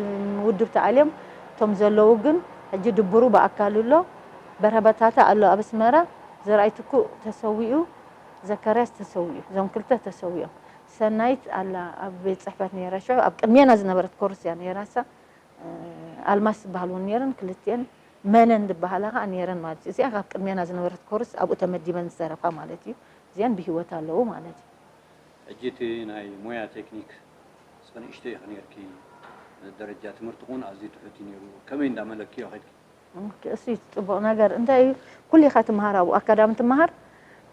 ውድብ ተኣልዮም። እቶም ዘለዉ ግን ሕጂ ድብሩ ብኣካል ኣሎ፣ በርሀ በታታ ኣሎ ኣብ ኣስመራ፣ ዘርኣይ ትኩእ ተሰዊኡ፣ ዘካርያስ ተሰዊኡ፣ እዞም ክልተ ተሰዊኦም። ሰናይት ኣላ ኣብ ቤት ፅሕፈት ነይራ፣ ሽዑ ኣብ ቅድሜና ዝነበረት ኮርስ እያ ነይራሳ። እ፣ ኣልማስ ዝበሃል እውን ነይረን፣ ክልቲኤን መነን ዝበሃላ ከዓ ነይረን ማለት እዩ። እዚኣ ካብ ቅድሜና ዝነበረት ኮርስ ኣብኡ ተመዲበን ዝተረፋ ማለት እዩ። እዚኣን ብህይወት ኣለዉ ማለት እዩ። ሕጂ እቲ ናይ ሞያ ቴክኒክ እስኸ ንእሽተይ ኢኺ ነይርኪ፣ ደረጃ ትምህርትኹን ኣዝዩ ትሑት እዩ ነይሩ። ከመይ እንዳመለክዮ ኸድኪ? ኦኬ፣ እሱ እዩ እቲ ጽቡቕ ነገር። እንታይ እዩ፣ ኩሉ ኢኻ ትመሃር፣ ኣብኡ ኣካዳሚ ትመሃር፣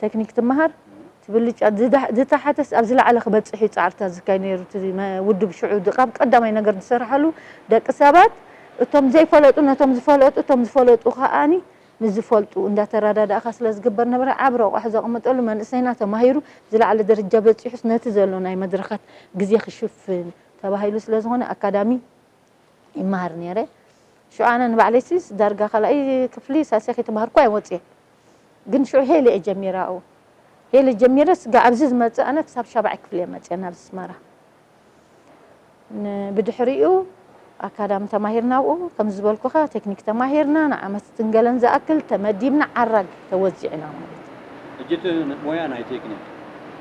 ቴክኒክ ትመሃር፣ እቲ ብልጫ ዝዳ- ዝተሓተስ ኣብ ዝለዓለ ክበጽሕ እዩ ጻዕርታት ዝካየድ ነይሩ። እቲ መ- ውድብ ሽዑ ድ- ካብ ቀዳማይ ነገር ዝሰርሓሉ ደቂ ሰባት እቶም ዘይፈለጡ ነቶም ዝፈለጡ፣ እቶም ዝፈለጡ ከኣኒ ንዝፈልጡ እንዳተረዳዳእካ ስለ ዝግበር ነበረ። ዓቢ ረቋሒ ዘቐመጠሉ መንእሰይና ተማሂሩ ዝለዓለ ደረጃ በጺሑስ ነቲ ዘሎ ናይ መድረኻት ግዜ ክሽፍን ተባሂሉ ስለ ዝኾነ ኣካዳሚ ይመሃር ነይረ። ሽዑ ኣነ ንባዕለይሲ ዳርጋ ካልኣይ ክፍሊ ሳልሳይ ከይተማሃርኩ ኣይወፅእን። ግን ሽዑ ሄለ እየ ጀሚረ ኣብኡ። ሄለ ጀሚረ ስጋ ኣብዚ ዝመፅእ ኣነ ክሳብ ሻብዓይ ክፍሊ እየ መፅአ ናብዚ ኣስመራ። ን- ብድሕሪኡ ኣካዳሚ ተማሂርና ኣብኡ፣ ከም ዝበልኩኻ ቴክኒክ ተማሂርና፣ ንዓመት ትንገለን ዝኣክል ተመዲብና ዓራግ ተወዚዕና ማለት እዩ። ሕጂ እቲ ሞያ ናይ ቴክኒክ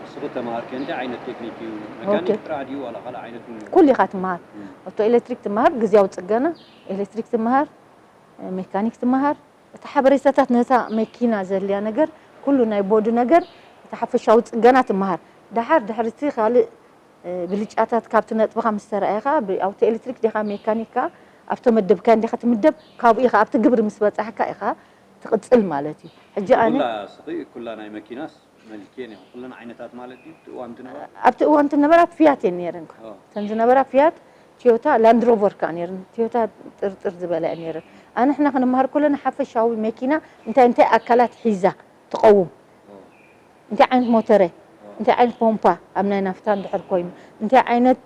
እስኺ ተማሃርኪ እንታይ ዓይነት ቴክኒክ እዩ? መካኒክ ኦኬ። ጥራሕ ድዩ ዋላ ካልእ ዓይነት እውን? ኩሉ ኢኻ ትመሃር። ኦቶ ኤሌክትሪክ ትመሃር፣ ግዜያዊ ፅገና ኤሌክትሪክ ትመሃር፣ ሜካኒክ ትመሃር። እቲ ሓበሬታታት ነታ መኪና ዘድልያ ነገር ኩሉ ናይ ቦዲ ነገር እቲ ሓፈሻዊ ፅገና ትመሃር። ደሓር ድሕሪ እቲ ካልእ እ፣ ብልጫታት ካብቲ ነጥብኻ ምስ ተረኣየ ኸኣ ብኣውቶ ኤሌክትሪክ ዲኻ ሜካኒክ ከኣ ኣብቲ መደብካ እንዲኻ ትምደብ። ካብኡ ኢኻ ኣብቲ ግብሪ ምስ በጻሕካ ኢኻ ትቕጽል ማለት እዩ። ሕጂ ኣነ ኩላ ስኺ ኩላ ናይ መኪናስ መሊክየን እዮም ኩለን ዓይነታት ማለት ድዩ? እቲ እዋን ትነበራ ኣብቲ እዋን ትነበራ ፊያት እየን ነይረን። ኦ። እተን ዝነበራ ፊያት፣ ቶዮታ ላንድሮቨር ከኣ ነይረን። ቶዮታ ጥርጥር ዝበላ እየን ነይረን። ኣንሕና ክንመሃር ከለና ሓፈሻዊ መኪና እንታይ እንታይ ኣካላት ሒዛ ትቐውም፣ እንታይ ዓይነት ሞተረ፣ እንታይ ዓይነት ፖምፓ ኣብ ናይ ናፍታ እንድሕር ኮይኑ፣ እንታይ ዓይነት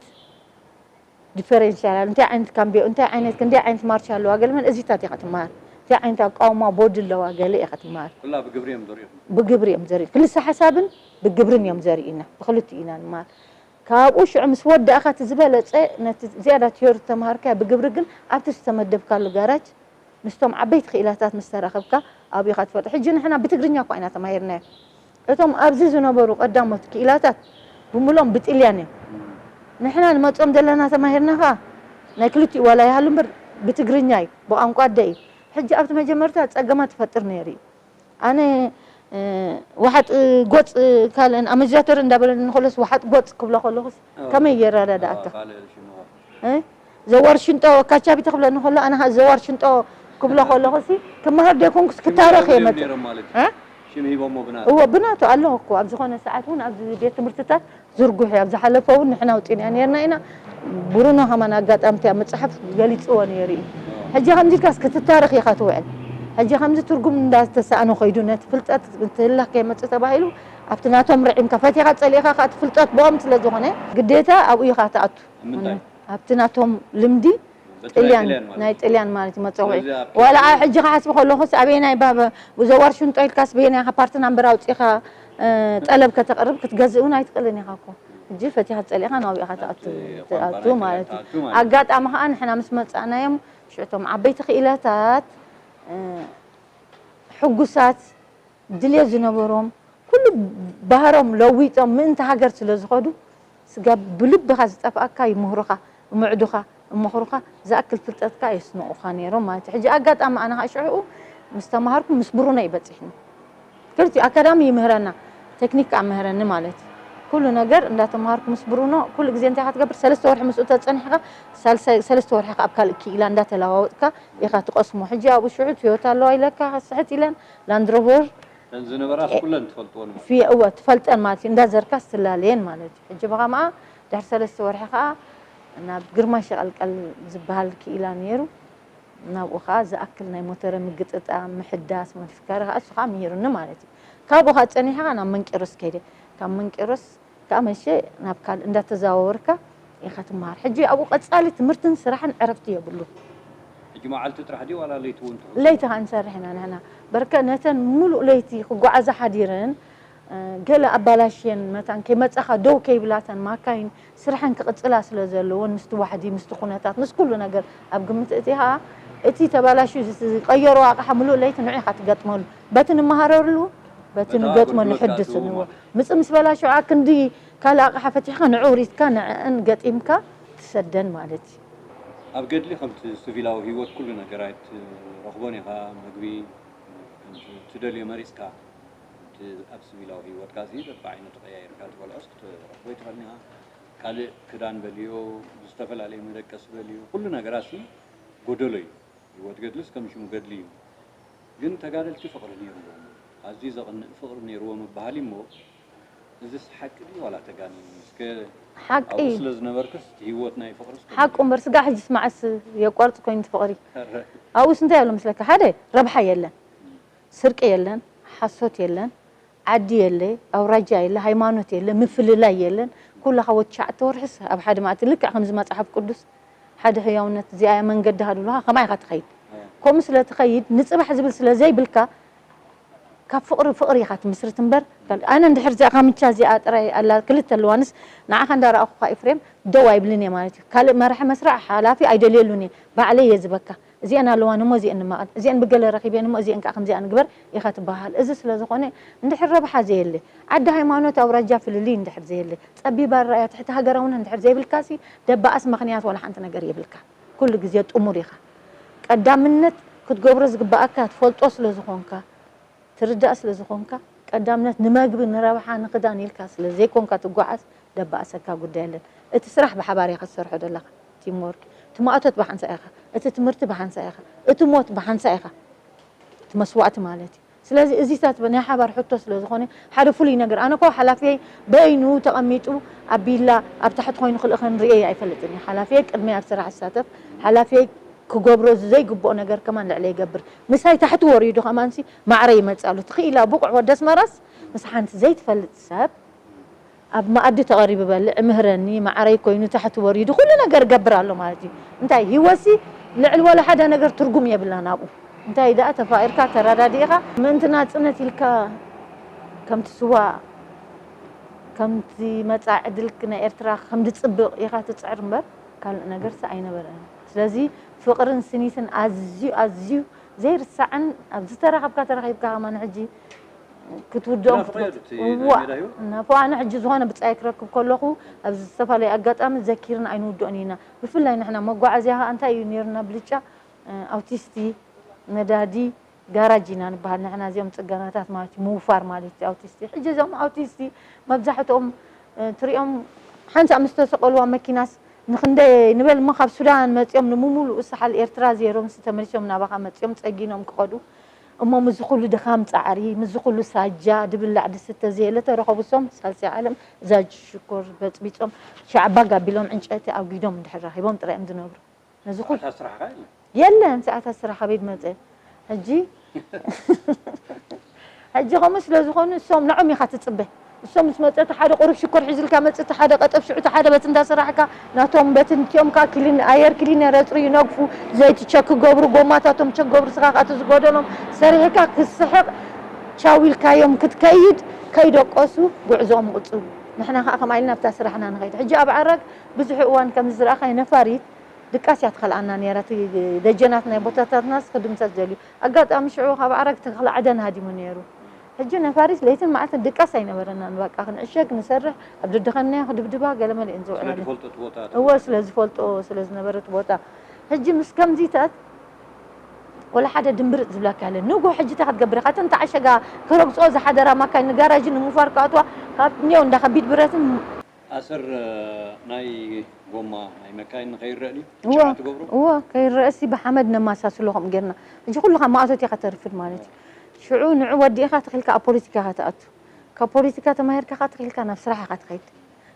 ዲፈረንሻል፣ እንታይ ዓይነት ካምቢዮ፣ እንታይ ዓይነት ክንደይ ዓይነት ማርሽ ኣለዋ፣ ገለ መን እዚታት ኢኻ ትመሃር። እንታይ ዓይነት ኣቃውማ ቦዲ ኣለዋ፣ ገለ ኢኻ ትመሃር። ኩላ ብግብሪ እዮም ዘርእዩ። ብግብሪ እዮም ዘርእዩ። ክልሰ ሓሳብን ብግብርን እዮም ዘርእዩና። ብክልቲኡ ኢና ንመሃር። ካብኡ ሽዑ ምስ ወዳእካ እቲ ዝበለጸ ነቲ ዝያዳ ቲዮሪ ተማሃርካዮ ብግብሪ ግን ኣብቲ ዝተመደብካሉ ጋራጅ ምስቶም ዓበይቲ ክኢላታት ምስ ተራኸብካ ኣብኡ ኢኻ ትፈልጦ። ሕጂ ንሕና ብትግርኛ እኳ ኢና ተማሂርናዮ። እቶም ኣብዚ ዝነበሩ ቀዳሞት ክኢላታት ብምሎም ብጥልያን እዮም። ንሕና ንመጾም ዘለና ተማሂርና ኸኣ ናይ ክልቲኡ ዋላ ይሃሉ እምበር ብትግርኛ እዩ፣ ብቋንቋ ኣደ እዩ። ሕጂ ኣብቲ መጀመርታ ጸገማት ይፈጥር ነይሩ እዩ። ኣነ እ፣ ወሓጥ ጎጽ ካልእን ኣመዛተር እንዳበለኒ ከሎስ ወሓጥ ጎጽ ክብሎ ከለኹስ ኦ። ከመይ የረዳዳኣካ? ካልእ ሽሙ። እ? ዘዋር ሽንጦ ካቻቢ ተኽብለኒ ከሎ ኣነ ኸኣ ዘዋር ሽንጦ ክብሎ ከለኹሲ ክመሃር ደይኮንኩስ ክታረኽ እየ መጽእ። ነይሮም ማለት እ? ሽም ሂቦሞ ብና እዎ ብናቱ ኣለኹ እኮ ኣብ ዝኾነ ሰዓት እውን ኣብዚ ቤት ትምህርትታት ዝርጉሕ እዩ። ኣብ ዝሓለፈ እውን ንሕና ኣውፂእና ነርና ኢና። ብሩኖ ከማን ኣጋጣሚ እቲኣ መፅሓፍ ገሊፅዎ ነይሩ እዩ። ሕጂ ከምዚ ኢልካስ ክትታረኽ ኢኻ ትውዕል። ሕጂ ከምዚ ትርጉም እንዳተሳእኖ ከይዱ ነቲ ፍልጠት ትህላክ ከይመፅእ ተባሂሉ ኣብቲ ናቶም ርዒምካ ፈቲኻ ጸሊእኻ ከኣ እቲ ፍልጠት ብኦም ስለ ዝኾነ ግዴታ ኣብኡ ኢኻ ትኣቱ። ኣብ ምንታይ? ኣብቲ ናቶም ልምዲ በቲ ናይ ጥልያን፣ ጥልያን ማለት ናይ እዩ። ጥልያን ማለት እዩ መጸውዒ። ስለዚ ኣብ ዋላ ኣብ ሕጂ ክሓስብ ከለኹስ ኣበየናይ ባብ ብዘዋር ሽንጦ ኢልካስ በየናይ ኢኻ ፓርቲ ናምበር ኣውጺእኻ፣ እ፣ ጠለብ ከተቕርብ ክትገዝእ እውን ኣይትኽእልን ኢኻ እኮ። ሕጂ ፈቲኻ ጸሊእኻ ናብኡ ኢኻ ትኣቱ፣ ናብቲ ትኣቱ ኳምፓኒ ማለት እዩ። ትኣቱ ማለት እዩ። ኣጋጣሚ ከኣ ንሕና ምስ መጻእናዮም ሽዕቶም ዓበይቲ ክኢላታት፣ እ፣ ሕጉሳት ድልየት ዝነበሮም ኩሉ ባህሮም ለዊጦም ምእንቲ ሃገር ስለ ዝኸዱ፣ ስጋብ ብልብኻ ዝጠፍኣካ ይምህሩኻ፣ እምዕዱኻ፣ እምኽሩኻ፣ ዝኣክል ፍልጠትካ የስንቑኻ ነይሮም ማለት እዩ። ሕጂ ኣጋጣሚ ኣነ ኸኣ ሽዑ ምስ ተማሃርኩ ምስ ብሩኖ እዩ በጺሕኒ። ክልቲኡ ኣካዳሚ ይምህረና፣ ቴክኒክ ከኣ ምህረኒ ማለት እዩ። ኩሉ ነገር እንዳተማሃርኩ ምስ ብሩኖ ኩሉ ግዜ እንታይ ኢኻ ትገብር? ሰለስተ ወርሒ ምስኡ ተጸኒሕካ፣ ሳልሳይ ሰለስተ ወርሒ ከኣ ኣብ ካልእ ክኢላ እንዳተለዋወጥካ ኢኻ ትቐስሞ። ሕጂ ኣብኡ ሽዑ ቶዮታ ኣለዋ ኢለካ፣ ስሕት ኢለን ላንድሮቨር እተን ዝነበራስ ኩለን ትፈልጥወን ማለት ፊ-፣ እወ፣ ትፈልጠን ማለት እዩ። እንዳዘርካስ ትላለየን ማለት እዩ። ሕጂ ብኸምኣ ድሕሪ ሰለስተ ወርሒ ከኣ ናብ ግርማይ ሸቐልቀል ዝበሃል ክኢላ ነይሩ። ናብኡ ከኣ ዝኣክል ናይ ሞተረ ምግጥጣም፣ ምሕዳስ፣ ሞዲፊካሪ ከኣ እሱ ከኣ ምሂሩኒ ማለት እዩ። ካብኡ ከኣ ጸኒሐ ከኣ ናብ መንቄሮስ ከይደ። ካብ መንቄሮስ ከኣ መሸ ናብ ካልእ እንዳተዘዋወርካ ኢኻ ትመሃር። ሕጂ ኣብኡ ቀጻሊ ትምህርትን ስራሕን ዕረፍቲ የብሉን። ሕጂ መዓልቲ ጥራሕ ድዩ ዋላ ለይቲ እውን ትሕግዙ? ለይቲ ከኣ ንሰርሕ ኢና ንሕና። በርከ ነተን ሙሉእ ለይቲ ክጓዓዛ ሓዲረን፣ እ፣ ገለ ኣባላሽየን መታን ከይመጻኻ ደው ከይብላተን ማካይን ስርሐን ክቕጽላ ስለ ዘለወን ምስቲ ዋሕዲ፣ ምስቲ ኩነታት፣ ምስ ኩሉ ነገር ኣብ ግምት እቲኻ እቲ ተባላሽዩ ዝቐየሮ ኣቕሓ ሙሉእ ለይቲ ንዑ ኢኻ ትገጥመሉ። በቲ ንመሃረሉ፣ በቲ በታ ንገጥሞ ኣገልግሎት ከኣ ንሕድስ ትህቡ ንዎ። ማለት እዩ። ምጽእ ምስ በላሸዋ ክንዲ ካልእ ኣቕሓ ፈቲሕካ ንዑ ውሪድካ ንዕአን ገጢምካ ትሰደን ማለት እዩ። ኣብ ገድሊ ከምቲ ሲቪላዊ ህይወት ኩሉ ነገር ኣይትረኽቦን ኢኻ፣ መግቢ ከምቲ ትደልዮ መሪጽካ፣ እቲ ኣብ ሲቪላዊ ህይወትካ እዚ በብዓይነቱ ቀያይርካ ትበልዖስ ክትረኽቦ ኣይትኽእልን ኢኻ። ካልእ ክዳን በልዮ፣ ዝተፈላለየ መደቀሲ በልዮ፣ ኩሉ ነገራሲ ጎደሎ እዩ። ህይወት ገድልስ ከም ሽሙ ገድሊ እዩ። ግን ተጋደልቲ ፍቕሪ ነይርዎም። ኣዝዩ ዘቕንእ ፍቕሪ ነይርዎም ይበሃል እዩ እሞ፣ እዚስ ሓቂ ድዩ ዋላ ተጋኒኑ? እስከ ሓቂ። ኣብኡ ስለ ዝነበርክስ እቲ ህይወት ናይ ፍቕርስ ከመይ ሓቁ ነይሩ? እምበር ስጋዕ ሕጂስ መዓስ የቋርጽ ኮይኑ እቲ ፍቕሪ? ኧረ። ኣብኡስ እንታይ ኣሎ መስለካ? ሓደ ረብሓ የለን። ስርቂ የለን፣ ሓሶት የለን፣ ዓዲ የለ፣ ኣውራጃ የለ፣ ሃይማኖት የለ፣ ምፍልላይ የለን። ኩላኻ ወዲ ትሽዓተ ወርሕስ ኣብ ሓደ መኣዲ ልክዕ ከምዚ መጽሓፍ ቅዱስ ሓደ ህያውነት እዚኣ እያ መንገድኻ ድብሉኻ ከምኣ ኢኻ ትኸይድ። ከምኡ ስለ ትኸይድ ንጽባሕ ዝብል ስለ ዘይብልካ ካብ ፍቕሪ ፍቕሪ ኢኻ ትምስርት እምበር፣ ኣነ እንድሕር እዚኣ ካምቻ እዚኣ ጥራይ ኣላ ክልተ ኣለዋንስ ንዓኻ እንዳረኣኹኻ ኤፍሬም ደው ኣይብልን እየ ማለት እዩ። ካልእ መራሒ መስርዕ ሓላፊ ኣይደልየሉን እየ። ባዕለይ እየ ዝበካ። እዚአን ኣለዋን እሞ እዚአን ንማቐል፣ እዚአን ብገለ ረኺበን እሞ እዚአን ከኣ ከምዚኣ ንግበር ኢኻ ትበሃል። እዚ ስለ ዝኾነ እንድሕር ረብሓ ዘየለ፣ ዓዲ ሃይማኖት ኣውራጃ ፍልልይ እንድሕር ዘየለ፣ ጸቢብ ኣረኣእያ ትሕቲ ሃገራውነት እንድሕር ዘይብልካሲ ደበኣስ ምኽንያት ዋላ ሓንቲ ነገር የብልካ። ኩሉ ግዜ ጥሙር ኢኻ። ቀዳምነት ክትገብሮ ዝግበኣካ ትፈልጦ ስለ ዝኾንካ፣ ትርዳእ ስለ ዝኾንካ፣ ቀዳምነት ንመግቢ፣ ንረብሓ፣ ንኽዳን ኢልካ ስለ ዘይኮንካ ትጓዓዝ፣ ደበኣሰካ ጉዳይ የለን። እቲ ስራሕ ብሓባር ኢኻ ትሰርሖ ዘለኻ፣ ቲም ወርክ። እቲ ማእቶት ብሓንሳእ ኢኻ፣ እቲ ትምህርቲ ብሓንሳእ ኢኻ፣ እቲ ሞት ብሓንሳእ ኢኻ፣ እቲ መስዋእቲ ማለት እዩ። ስለዚ እዚታት ናይ ሓባር ሕቶ ስለ ዝኾነ፣ ሓደ ፍሉይ ነገር፣ ኣነ እኮ ሓላፊየይ በይኑ ተቐሚጡ ኣብ ቢላ ኣብ ታሕቲ ኮይኑ ክልእኸን ርእየ ኣይፈልጥን እየ። ሓላፊየይ ቅድመይ ኣብ ስራሕ ዝሳተፍ፣ ሓላፊየይ ክገብሮ ዘይግብኦ ነገር ከማን ልዕለ ይገብር። ምሳይ ታሕቲ ወሪዱ ከማንሲ ማዕረ ይመጽእ ኣሎ። እቲ ክኢላ ብቑዕ ወዲ ኣስመራስ ምስ ሓንቲ ዘይትፈልጥ ሰብ ኣብ መኣዲ ተቐሪቡ በልዕ ምህረኒ፣ ማዕረይ ኮይኑ ታሕቲ ወሪዱ ኩሉ ነገር ገብር ኣሎ ማለት እዩ። እንታይ ህይወትሲ ልዕሊ ወላ ሓደ ነገር ትርጉም የብላን ኣብኡ። እንታይ ደኣ ተፋቒርካ ተረዳዲእኻ ምእንቲ ናጽነት ኢልካ ከምቲ ስዋ ከምቲ መጻኢ ዕድል ናይ ኤርትራ ከም ዝጽብቕ ኢኻ ትጽዕር እምበር ካልእ ነገርሲ ኣይነበረን። ስለዚ ፍቕርን ስኒትን ኣዝዩ፣ ኣዝዩ ዘይርሳዕን ኣብ ዝተራኸብካ ተራኺብካ ከማን ሕጂ ክትውድኦም ግዳፍ ክትወጽ-፣ ዶ እቲ እዋ፣ ናይ ሜዳ ህይወት? ናፎ ኣነ ሕጂ ዝኾነ ብጻይ ክረክብ ከለኹ ኣብዚ ዝተፈላለየ ኣጋጣሚ ዘኪርን ኣይንውድኦን ኢና። ብፍላይ ንሕና መጓዓዝያ ከኣ እንታይ እዩ ነይሩና ብልጫ፣ እ፣ ኣውቲስቲ፣ ነዳዲ፣ ጋራጅ ኢና ንበሃል ንሕና እዚኦም ጽገናታት ማለት እዩ፣ ምውፋር ማለት እዩ ኣውቲስቲ። ሕጂ እዞም ኣውቲስቲ መብዛሕትኦም፣ እ፣ ትሪኦም ሓንሳእ ምስ ተሰቐልዋ መኪናስ ንኽንደይ ንበል እሞ ካብ ሱዳን መጺኦም ንምሙሉኡ ሰሓል ኤርትራ ዜሮምሲ ተመሊሶም ናባኻ መጺኦም ጸጊኖም ክኸዱ እሞ ምስዚ ኩሉ ድኻም ጻዕሪ፣ ምስዚ ኩሉ ሳጃ፣ ድብላዕ ድስተ ዘየለ ተረኸቡ እሶም ሳልሳይ ዓለም እዛ ሽኮር በጽቢጾም ሻዕባግ ኣቢሎም ዕንጨይቲ ኣጒዶም እንድሕር ረኺቦም ጥራይ እዮም ዝነብሩ። ነዚ ኩሉ ሰዓታት ስራሕ ከ የለን? የለን፣ ሰዓታት ስራሕ ኣበይ መጸ? ሕጂ፣ ሕጂ ከምኡ ስለ ዝኾኑ እሶም ንዖም ኢኻ ትጽበ። እሶም ምስ መጸ እቲ ሓደ ቁሩብ ሽኮር ሒዝልካ መጽ እቲ ሓደ ቀጠፍ ሽዑ እቲ ሓደ በቲ እንዳሰራሕካ ናቶም በቲ ንቲኦም ከዓ ክሊን ኣየር ክሊነር የጽሩ ይነግፉ። ዘይቲ ቸክ ክገብሩ ጎማታቶም ቸክ ክገብሩ ስኻ ከዓ እቲ ዝጎደሎም ሰሪሕካ ክስሕቕ ቻው ኢልካዮም ክትከይድ ከይደቀሱ ጉዕዞኦም ይቕጽሉ። ንሕና ከዓ ከምኣ ኢልና ኣብታ ስራሕና ንኸይድ። ሕጂ ኣብ ዓራግ ብዙሕ እዋን ከም ዝረኣኻዮ ነፋሪት ድቃስ እያ ትኸልኣና ነይራ። እቲ ደጀናት ናይ ቦታታትናስ ክድምሰስ ደልዩ። ኣጋጣሚ ሽዑ ካብ ዓራግ ተኽለ ዓደን ሃዲሙ ነይሩ። ሕጂ ነፋሪት ለይትን መዓልትን ድቃስ ኣይነበረናን። በቃ ክንዕሸግ ንሰርሕ ኣብ ደድኸናዮ ክድብድባ ገለመለ እየን ዝውዕላ ነይሩ። እወ ስለ ዝፈልጦ ስለ ዝነበረ እቲ ቦታ። ሕጂ ምስ ከምዚታት ወላ ሓደ ድምብርጥ ዝብለካ የለን። ንግሆ ሕጂ እንታይ ክትገብር ኢኻ? እተን ተዓሸጋ ክረግፅኦ ዝሓደራ ማካይን ንጋራጅ ንምፋር ክኣትዋ ካብ እኒኦ እንዳ ከቢድ ብረትን ኣሰር ናይ ጎማ ናይ መካይን ንኸይረአ ድዩ? እወ፣ ጫና ትገብሩ? እወ፣ ከይረአሲ ብሓመድ ነማሳስሎ ከምኡ ጌርና። ሕጂ ኩሉ ካብ ማእቶት ኢኻ ተርፍድ ማለት እዩ። ሽዑ ንዑ ወዲእኻ ተኺልካ ኣብ ፖለቲካ ኢኻ ትኣቱ። ካብ ፖለቲካ ተማሂርካ ኸዓ ተኺልካ ናብ ስራሕ ኢኻ ትኸይድ።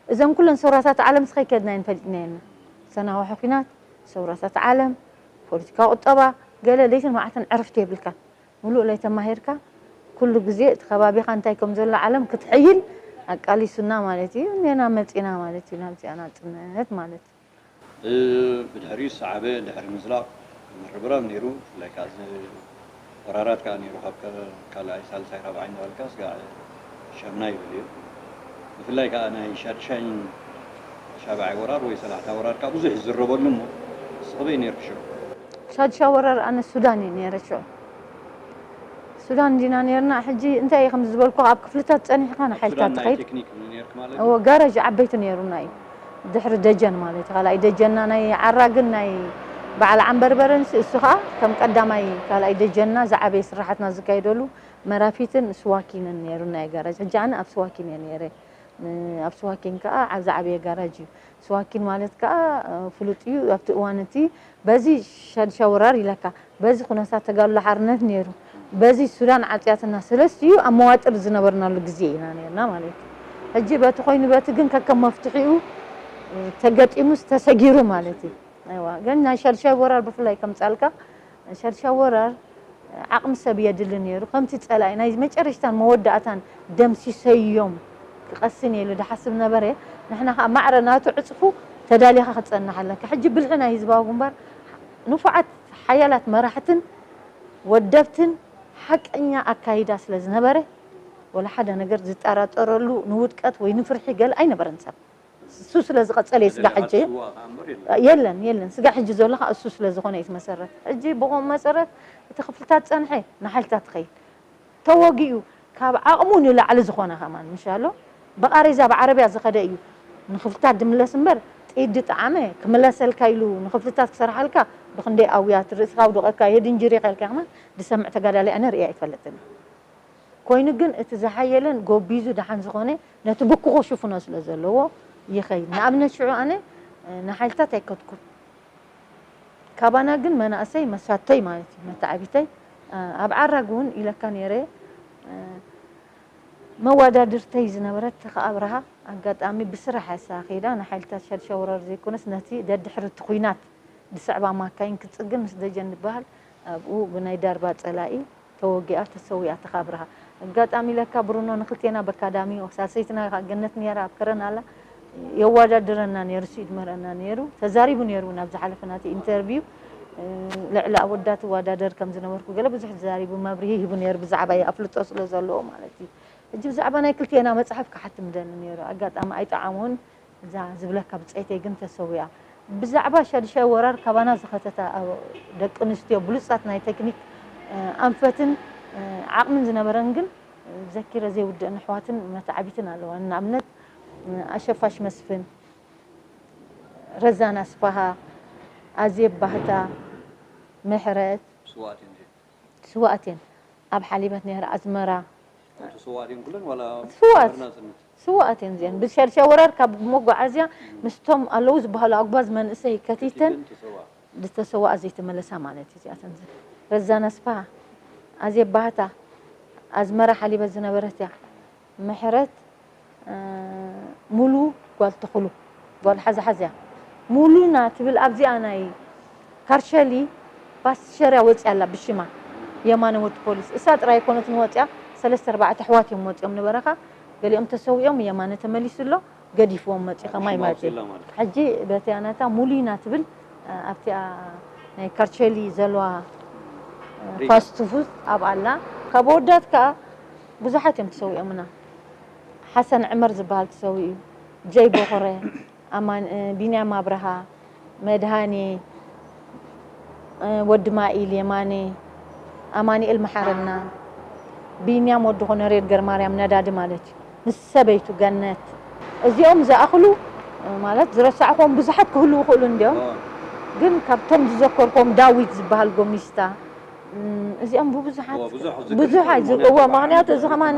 እዘን ኩለን ሰውራታት ዓለም ስኸይከድና ኣይንፈልጥና የልና። ሰናዋሒ ኲናት፣ ሰውራታት ዓለም፣ ፖለቲካ ቁጠባ፣ ገለ ለይትን መዓልትን ዕረፍቲ የብልካን። ሙሉእ ለይ ተማሂርካ ኩሉ ግዜ እቲ ከባቢኻ እንታይ ከም ዘሎ ዓለም ክትሕይል ኣቃሊሱና ማለት እዩ። እኔና መጺና ማለት እዩ ናብዚኣ ናጽነት ማለት። እ፣ ብድሕሪኡ ዝሰዓበ ድሕሪ ምዝላቕ ምርብራብ ነይሩ። ብፍላይ ከኣ እዚ ወራራት ከኣ ነይሩ። ካብ ከ-፣ ካልኣይ፣ ሳልሳይ፣ ራብዓይ እናበልካ ስጋዕ ሻምናይ ይብል እዩ። ብፍላይ ከኣ ናይ ሻድሻይን ሻብዓይ ወራር ወይ ሰላሕታ ወራር ከኣ ብዙሕ ይዝረበሉ እሞ ንስኺ በይ ነይርኪ ሽዑ? ሻድሻ ወራር ኣነ ሱዳን እየ ነይረ ሽዑ። ሱዳን እንዲና ነይርና። ሕጂ እንታይ እዩ ከም ዝበልኩ ኣብ ክፍልታት ጸኒሕካ ንሓይልታት ሱዳን ናይ ትኸይድ። ቴክኒክ ነይርኪ ማለት እዎ፣ እዩ? ጋራጅ ዓበይቲ ነይሩና እዩ። ድሕሪ ደጀን ማለት እዩ። ካልኣይ ደጀንና ናይ ዓራግን ናይ በዓል ዓንበርበርን ሲ-፣ እሱ ኸኣ ከም ቀዳማይ ካልኣይ ደጀንና ዝዓበየ ስራሓትና ዝካየደሉ መራፊትን ስዋኪንን ነይሩ ናይ ጋራጅ። ሕጂ ኣነ ኣብ ስዋኪን እየ ነይረ። ን-፣ ኣብ ስዋኪን ከኣ ኣብ ዝዓበየ ጋራጅ እዩ። ስዋኪን ማለት ከኣ፣ እ፣ ፍሉጥ እዩ። ኣብቲ እዋን እቲ በዚ ሻድሻ ወራር ኢለካ፣ በዚ ኩነታት ተጋድሎ ሓርነት ነይሩ። በዚ ሱዳን ዓጽያትና ሰለስቲኡ ኣብ መዋጥር ዝነበርናሉ ግዜ ኢና ነይርና ማለት እዩ። ሕጂ በቲ ኮይኑ በቲ ግን ከከም መፍትሒኡ፣ እ፣ ተገጢሙስ ተሰጊሩ ማለት እዩ። ኣይዋ፣ ግን ናይ ሻድሻይ ወራር ብፍላይ ከምጻልካ፣ ሻድሻይ ወራር ዓቕሚ ሰብ የድሊ ነይሩ። ከምቲ ጸላኢ ናይ መጨረሽታን መወዳእታን ደምሲሰዮም ክቐስን ኢሉ ድሓስብ ነበረ። ንሕና ከኣ ማዕረ ናቱ ዕጽፉ ተዳሊኻ ክትጸንሕ ኣለካ። ሕጂ ብልሒ ናይ ህዝባዊ ግንባር ንፉዓት ሓያላት መራሕትን ወደብትን ሓቀኛ ኣካይዳ ስለ ዝነበረ፣ ወላ ሓደ ነገር ዝጠራጠረሉ ንውድቀት ወይ ንፍርሒ ገል ኣይነበረን ሰብ። እሱ ስለ ዝቐጸለ እዩ ስጋዕ ሕጂ። የለን፣ የለን። ስጋዕ ሕጂ ዘሎ ኸኣ እሱ ስለ ዝኾነ እዩ ዝመሰረት። ሕጂ ብኸምኡ መሰረት እቲ ክፍልታት ጸንሐ ንሓይልታት ትኸይድ። ተወጊኡ ካብ ዓቕሙ ንላዕሊ ዝኾነ ከማን ምሻሎ ብቓሬዛ ብዓረብያ ዝኸደ እዩ ንክፍልታት ድምለስ እምበር ጥይት ድጠዓመ ክምለሰልካ ኢሉ ንክፍልታት ክሰርሓልካ ብኽንደይ ኣውያት ርእስኻ ውድቐካ የድንጅር ኢኻ ኢልካ ከማን ድሰምዕ ተጋዳላይ ኣነ ርእየ ኣይፈልጥን። ኮይኑ ግን እቲ ዝሓየለን ጎቢዙ ደሓን ዝኾነ ነቲ ብኩኹ ሽፍኖ ስለ ዘለዎ ይኸይድ። ንኣብነት ሽዑ ኣነ፣ እ፣ ንሓይልታት ኣይከድኩን። ካባና ግን መናእሰይ መሳተይ ማለት እዩ፣ መተዓቢተይ፣ እ፣ ኣብ ዓራግ እውን ኢለካ ነይረ፣ እ፣ መዋዳድርተይ ዝነበረት ተኸኣ ኣብርሃ ኣጋጣሚ ብስራሕ እያ እሳ ከይዳ ንሓይልታት ሻድሻይ ወራር ዘይኮነስ ነቲ ደድሕሪ እቲ ኲናት ዝስዕባ ማካይን ክትጽግን ምስ ደጀን ዝበሃል ኣብኡ ብናይ ዳርባ ጸላኢ ተወጊኣ ተሰዊኣ ተኻብርሃ። ኣጋጣሚ ለካ ብሩኖ ንክልቴና በካዳሚ ሳልሰይትና ከኣ ገነት ነይራ ኣብ ከረን ኣላ የዋዳድረና ነይሩ፣ እሱ ይድመረና ነይሩ። ተዛሪቡ ነይሩ እውን ኣብ ዝሓለፈ ናተይ ኢንተርቪው፣ እ፣ ልዕሊ ኣወዳት እዋዳደር ከም ዝነበርኩ ገለ ብዙሕ ተዛሪቡ መብርሂ ሂቡ ነይሩ ብዛዕባይ ኣፍልጦ ስለ ዘለዎ ማለት እዩ። ሕጂ ብዛዕባ ናይ ክልቴና መጽሓፍ ክሓትም ደሊ ነይሩ። ኣጋጣሚ ኣይጠዓሞን። እዛ ዝብለካ ብጸይተይ ግን ተሰዊኣ። ብዛዕባ ሻድሻይ ወራር ካባና ዝኸተታ ኣብ ደቂ ኣንስትዮ ብሉጻት ናይ ቴክኒክ፣ እ፣ ኣንፈትን፣ እ፣ ዓቕምን ዝነበረን ግን ዘኪረ ዘይውድእን ኣሕዋትን መተዓቢትን ኣለዋ። ንኣብነት፣ እ፣ ኣሸፋሽ መስፍን፣ ረዛን ኣስፍሃ፣ ኣዜብ ባህታ፣ ምሕረት፣ ስዋእት እየን እዚኣን። ስዋእት እየን። ኣብ ሓሊበት ነይረ ኣዝመራ። እቶም ስዋእት እየን ኩለን ዋላ ስዋእት። ድሕሪ ናጽነት? ስዋእት እየን እዚአን። ብሻድሻይ ወራር ካብ መጓዓዝያ ምስቶም ኣለዉ ዝበሃሉ ኣጉባዝ መንእሰይ ከቲተን ከቲተን ተሰዋ። ዝተሰዋኣ ዘይተመለሳ ማለት እዩ እዚኣተን። ረዛን ኣስፍሃ፣ ኣዜብ ባህታ፣ ኣዝመራ ሓሊበት ዝነበረት እያ። ምሕረት፣ እ፣ ሙሉ ጓል ተኽሉ፣ ጓል ሓዛ ሓዛ እያ። ሙሉና ትብል ኣብዚኣ ናይ ካርሸሊ ፓስቸርያ ወፂኣ ኣላ ብሽማ የማነ ወዲ ፖሊስ። እሳ ጥራይ ኣይኮነትን ወፂኣ፣ ሰለስተ ኣርባዕተ ኣሕዋት እዮም ወፂኦም ንበረኻ። ገሊኦም ተሰዊኦም የማነ ተመሊሱ ኣሎ፣ ገዲፍዎም መጺኡ ከማይ ማለት እዩ። ሕጂ በቲያ ናታ ሙሉይና ትብል ኣብቲኣ ናይ ካርቸሊ ዘለዋ ፋስት ፉድ ኣብ ኣላ። ካብ ኣወዳት ከኣ ብዙሓት እዮም ተሰዊኦምና። ሓሰን ዕመር ዝበሃል ተሰዊኡ፣ ጀይ ቦኸረ፣ ኣማን ቢንያም ኣብርሃ፣ መድሃኔ፣ ወዲ ማኢል የማነ፣ ኣማኒኤል መሓረና፣ ቢንያም ወዲ ኮነሬድ ገርማርያም ነዳዲ ማለት እዩ፣ ምስ ሰበይቱ ገነት። እዚኦም ዝኣኽሉ ማለት ዝረሳዕኹዎም ብዙሓት ክህልዉ ይኽእሉ እንድዮም። ግን ካብቶም ዝዘከርኩዎም ዳዊት ዝበሃል ጎሚስታ፣ እዚኦም ብብዙሓት ብዙሕ ብዙሕ ኣይዝ-፣ እዎ፣ ምኽንያቱ እዚ ከማን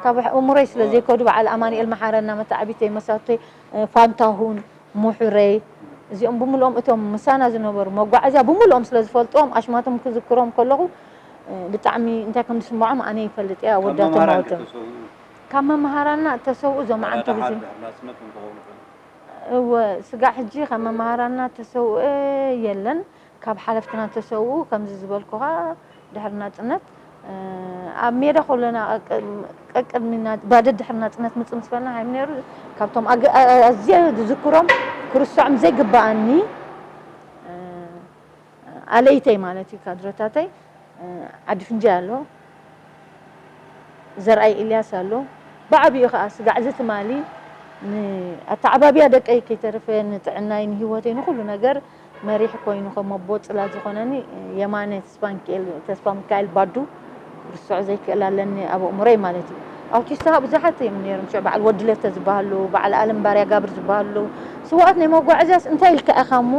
ካብ እምሮይ ስለ ዘይከዱ በዓል ኣማኒኤል መሓረና መተዓቢተይ መሳቶይ ፋንታሁን ሙሑረይ፣ እዚኦም ብምልኦም እቶም ምሳና ዝነበሩ መጓዓዝያ ብምልኦም ስለ ዝፈልጥዎም ኣሽማቶም ክዝክሮም ከለኹ ብጣዕሚ እንታይ ከም ዝስምዖም ኣነ ይፈልጥ እየ። ኣወዳቶም ኣወዳት ካብ መምሃራና እተሰውኡ እዞም ዓንተ ግዜ እወ ስጋዕ ሕጂ ካብ መምሃራና እተሰውአ የለን። ካብ ሓለፍትና እተሰውኡ ከምዚ ዝበልኩኻ ድሕሪ ናጽነት ኣብ ሜዳ ከለና ቀቅድሚና ባደድ ድሕሪ ናጽነት ምጽእ ምስ በልና ሃይም ነይሩ። ካብቶም ኣዝየ ዝዝክሮም ክርስዖም ዘይግብኣኒ ኣለይተይ ማለት እዩ ካድረታተይ ዓዲ ፍንጃይ ኣሎ፣ ዘርኣይ ኢልያስ ኣሎ። ብዓብኡ ከኣ ስጋዕ እዚ ትማሊ ንኣተዓባብያ ደቀይ ከይተረፈ ንጥዕናይ ንህይወተይ ንኹሉ ነገር መሪሕ ኮይኑ ከም ኣቦ ጽላት ዝኾነኒ የማነ ተስፋ ሚካኤል ተስፋ ሚካኤል ባዱ ክርስዖ ዘይክእል ኣለኒ ኣብ ኣእምሮይ ማለት እዩ። ኣውቲስታ ብዙሓት እዮም ነይሮም። ሽዑ በዓል ወዲ ለተ ዝበሃሉ፣ በዓል ኣለም ባርያ ጋብር ዝበሃሉ ስዋኣት ናይ መጓዓዝያስ እንታይ ኢልካ ኢኻ እሞ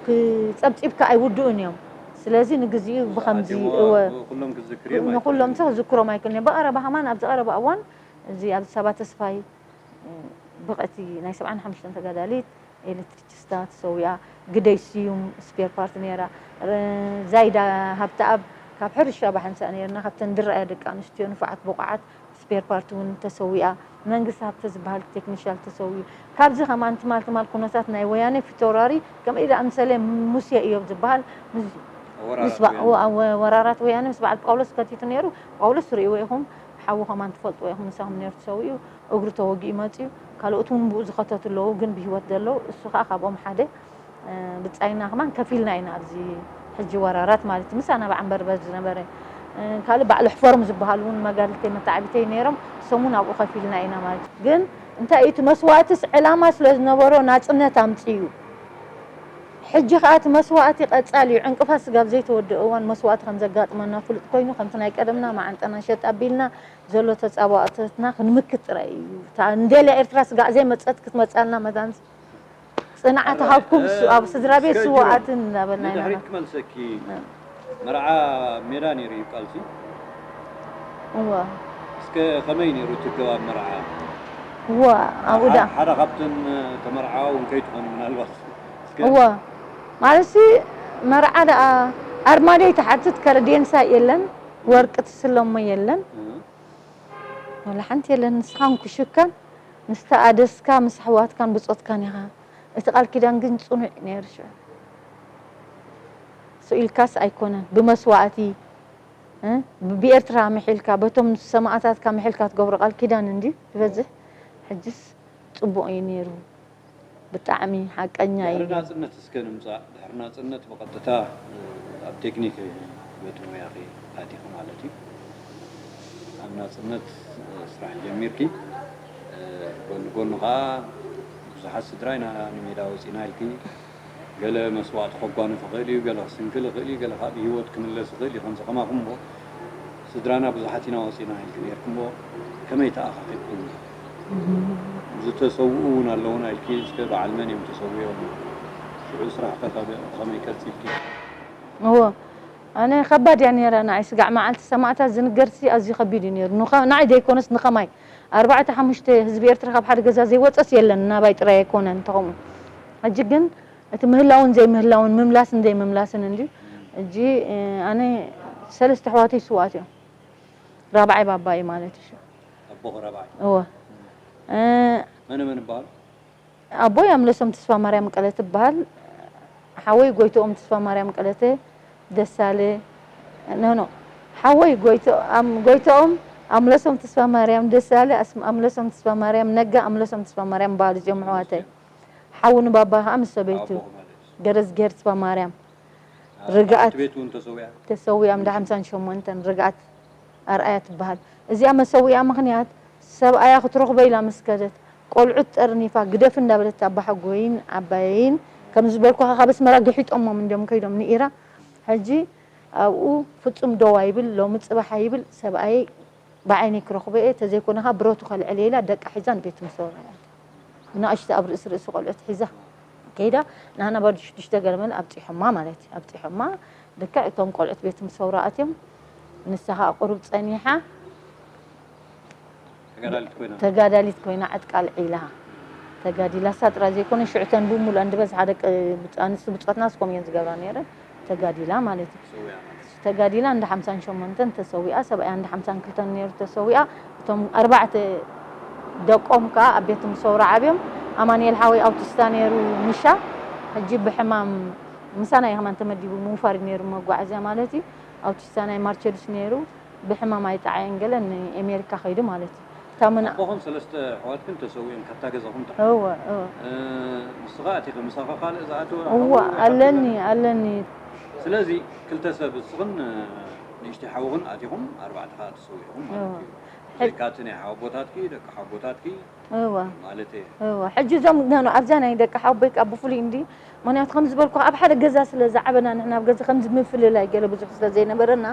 ክጸብጺብካ ኣይውድኡን እዮም። ስለዚ ንግዚኡ ብኸምዚ ኣትሞ እወ፣ ኩሎም ክዝክር እዮም ንኹሎም ኣይክእልን። ክዝክሮም ኣይክእልን። ብቐረባ ከማን ኣብዚ ቀረባ እዋን እዚ ኣብ ሰባ ተስፋይ ብቕዕቲ ናይ ሰብዓን ሓሙሽተን ተጋዳሊት ኤሌክትሪክስታ ተሰዊኣ፣ ግደይ ስዩም ስፔር ፓርት ነይራ፣ ዛይዳ ሃብተኣብ ካብ ሕርሻ ባሕንሳ ነይርና፣ ካብተን ዝረኣያ ደቂ ኣንስትዮ ንፉዓት ብቑዓት ስፔር ፓርት እውን ተሰዊኣ፣ መንግስቲ ሃብተ ዝበሃል ቴክኒሻል ተሰዊኡ። ካብዚ ከማን ትማል ትማል ኩነታት ናይ ወያነ ፊተውራሪ ከም ኢዳ ኣምሰለ ሙሴ እዮብ ዝበሃል ምስ ወራራት ምስ በ-፣ ወያነ። ወ-፣ ወ-፣ ወራራት ወያነ ምስ በዓል ጳውሎስ ከቲቱ ነይሩ። ጳውሎስ ትርእይዎ ኢኹም፣ ሓዉ ከማን ትፈልጥዎ ኢኹም፣ ምሳኹም ነይሩ ተሰዊኡ፣ እግሩ ተወጊኡ መጺኡ። ካልኦት እውን ብኡ ዝኸተቱ ኣለዉ፣ ግን ብህይወት ዘለዉ። እሱ ከኣ ካብኦም ሓደ። እ፣ ብጻይና ከማን ከፊልና ኢና ኣብዚ ሕጂ ወራራት ማለት እዩ። ምሳና ብዓንበርበር ዝነበረ፣ እ፣ ካልእ ባዕሉ ሕፈሮም ዝበሃሉ እውን መጋድልተይ መተዓቢተይ ነይሮም። እሶም እውን ኣብኡ ከፊልና ኢና ማለት እዩ። ግን እንታይ እዩ እቲ መስዋእትስ ዕላማ ስለ ዝነበሮ ናጽነት ኣምጽኡ። ሕጂ ከኣ እቲ መስዋእቲ ቀጻሊ እዩ። ዕንቅፋት ስጋብ ዘይተወደኦ እዋን መስዋእቲ ከም ዘጋጥመና ፍሉጥ ኮይኑ፣ ከምቲ ናይ ቀደምና መዓንጠና ሸጥ ኣቢልና ዘሎ ተጻብኦታትና ክንምክት ጥራይ እዩ። እታ ንደልያ ኤርትራ ስጋዕ ዘይመጸት ክትመጻልና መታን ጽንዓት ሃብኩም እ፣ ሱ-፣ ኣብ ስድራ ቤት እስከ ስውኣትን እናበልና ኢና። ንድሕሪት ክመልሰኪ። እ። መርዓ ሜዳ ነይሩ እዩ ቃልሲ። እወ። እስከ ከመይ ነይሩ እቲ ገባብ መርዓ? እወ፣ ኣብኡ ዳ- ሓደ ካብተን ተመርዓዋ እውን ከይትኾኒ ምናልባት። እስከ እወ። ማለትሲ መርዓ ደኣ ኣርማድዮ ትሓትት ከረዴንሳ የለን፣ ወርቂ ትስለሞ የለን። እ። ወላ ሓንቲ የለን። ንስኻን ኩሽካን ምስ ተኣደስካ ምስ ኣሕዋትካን ብጾትካን ኢኻ። እቲ ቃል ኪዳን ግን ጽኑዕ እዩ ነይሩ ሽዑ። ስኢልካስ ኣይኮነን፣ ብመስዋእቲ፣ እ፣ ብኤርትራ ምሒልካ፣ በቶም ሰማእታትካ ምሒልካ ትገብሮ ቃል ኪዳን እንዲ ዝበዝሕ። ሕጅስ ጽቡቕ እዩ ነይሩ። ብጣዕሚ ሓቀኛ እዩ። ድሕሪ ናጽነት እስከ ንምጻእ። ድሕሪ ናጽነት ብቐጥታ፣ እ፣ ኣብ ቴክኒክ በቲ ሞያኺ ኣቲኺ ማለት እዩ። ኣብ ናጽነት፣ እ፣ ስራሕ ጀሚርኪ፣ እ፣ ጎኒ ጎኒ ኸኣ ብዙሓት ስድራ ኢና ንሜዳ ወጺና ኢልኪ፣ ገለ መስዋእቲ ከጓንፍ ይኽእል እዩ፣ ገለ ክስንክል ይኽእል እዩ፣ ገለ ከኣ ብህይወት ክምለስ ይኽእል እዩ። ከምዚ ከማኹም እሞ ስድራና ብዙሓት ኢና ወጺና ኢልኪ ነይርኪ እሞ ከመይ ተኣኻኺብኩም? ዝተሰውኡ እውን ኣለዉና ኢልኪ፣ እስከ በዓል መን እዮም ተሰዊኦም? ሽዑ ስራሕ ከ ከመይ ቀጺልኪ? እወ፣ ኣነ ከባድ እያ ነይራ ንዓይ። ስጋዕ መዓልቲ ሰማእታት ዝንገርሲ ኣዝዩ ከቢድ እዩ ነይሩ። ንኸ-፣ ንዓይ ዘይኮነስ ንኸማይ ኣርባዕተ ሓሙሽተ ህዝቢ ኤርትራ ካብ ሓደ ገዛ ዘይወጸስ የለን፣ ናባይ ጥራይ ኣይኮነን እንተኸምኡ። ሕጂ ግን እቲ ምህላውን ዘይምህላውን፣ ምምላስን ዘይምምላስን እንድዩ። ሕጂ፣ እ፣ ኣነ ሰለስተ ኣሕዋተይ ስውኣት እዮም። ራብዓይ ባባ እዩ ማለት እዩ። ኣቦኺ ራብዓይ? እወ። እ፣ መነ መን ይበሃሉ? ኣቦይ ኣምለሶም ተስፋ ማርያም ቀለተ ትበሃል። ሓወይ ጎይትኦም ተስፋ ማርያም ቀለተ ደሳለ፣ ኖ፣ ኖ። ሓወይ ጎይቶ-፣ ኣም-፣ ጎይትኦም ኣምለሶም ተስፋማርያም ደሳለ፣ ኣስ-፣ ኣምለሶም ተስፋማርያም ነጋ፣ ኣምለሶም ተስፋማርያም በሃሉ እዚኦም ኣሕዋተይ። ሓዉ ንባባ ከዓ ምስ ሰበይቱ ኣቦኹ ማለት እዩ። ገረዝጌር ተስፋማርያም ርግኣት ኣቲ ቤት እውን ተሰዊኣ። ተሰዊኣ እንዳ ሓምሳን ሸሞንተን ርግኣት ኣርኣያ ትበሃል። እዚኣ መሰዊኣ ምኽንያት ሰብኣያ ክትረኽቦ ኢላ ምስ ከደት፣ ቆልዑት ጠርኒፋ ግደፍ እንዳበለት ኣባሓጎይን ዓባየይን ከም ዝበልኩኻ ካብ ኣስመራ ግሒጦሞም እንዲዮም ከይዶም ንኢራ። ሕጂ ኣብኡ ፍጹም ደው ኣይብል፣ ሎሚ ጽባሕ ኣይብል፣ ሰብኣየይ ብዓይነይ ክረኽቦ እየ፣ ተዘይኮነ ኸኣ ብረቱ ከልዕል እየ ኢላ ደቃ ሒዛ ንቤት ትምሰውራ እያ። ብንኣሽቱ ኣብ ርእሲ ርእሲ ቆልዑት ሒዛ ከይዳ፣ ንሃና ባዶ ሽዱሽተ ገለመለ ኣብጺሖማ ማለት እዩ። ኣብጺሖማ፣ ልክዕ እቶም ቆልዑት ቤት ትምሰውራ ኣትዮም፣ ንሳ ኸኣ ቁሩብ ጸኒሓ፣ ተጋዳሊት ኮይና። ተጋዳሊት ኮይና ዕጥቃ ኣልዒላ ተጋዲላ። እሳ ጥራይ ዘይኮነ፣ ሽዑ እተን ብሙሉኣን ዝበዝሓ ደቂ ብፅ-፣ ኣንስቲ ብጾትና እስኮም እየን ዝገብራ ነይረን። ተጋዲላ ማለት እዩ። ተሰዊኣ ማለት እዩ። ተጋዲላ እንዳ ሓምሳን ሸሞንተን ተሰዊኣ፣ ሰብኣያ እንዳ ሓምሳን ክልተን ነይሩ ተሰዊኣ። እቶም ኣርባዕተ ደቆም ከኣ ኣብ ቤት ምሰውራ ዓብዮም። ኣማኑኤል ሓወይ ኣውቲስታ ነይሩ ምሻ፣ ሕጂ ብሕማም ምሳና እዩ ከማን ተመዲቡ፣ ምውፋር እዩ ነይሩ መጓዓዝያ ማለት እዩ። ኣውቲስታ ናይ ማርቸዲስ ነይሩ። ብሕማም ኣይጠዓየን ገለ ንኤሜሪካ ከይዱ ማለት እዩ። እታ ምና-፣ ኣቦኹም ሰለስተ ኣሕዋትክን ተሰዊኦም ካብታ ገዛኹም ጥራሕ? እወ፣ እወ። እ፣ ንስኻ ኣቲኺ ምሳኻ ካልእ ዝኣተወ እወ፣ ሓዉ ወይ ሓፍቲ ኣለኒ፣ ገለ? ኣለኒ። ስለዚ ክልተ ሰብ፣ እስኽን፣ እ፣ ንእሽተይ ሓውኽን ኣቲኹም ኣርባዕተ ኸኣ ተሰዊእኹም ማለት እወ። እዩ። ሕጅ- ብዘይካ እቲ ናይ ሓወቦታትኪ፣ ደቂ ሓወቦታትኪ እወ። ማለት እየ። እወ። ሕጂ እዞም ኖ፣ ኖ፣ ኣብዛ ናይ ደቂ ሓወቦይ ከኣ ብፍሉይ እንዲ፣ ምኽንያቱ ከም ዝበልኩ ኣብ ሓደ ገዛ ስለ ዝዓበና ንሕና ኣብ ገዛ ከምዚ ምፍልላይ ገለ ብዙሕ ስለ ዘይነበረና፣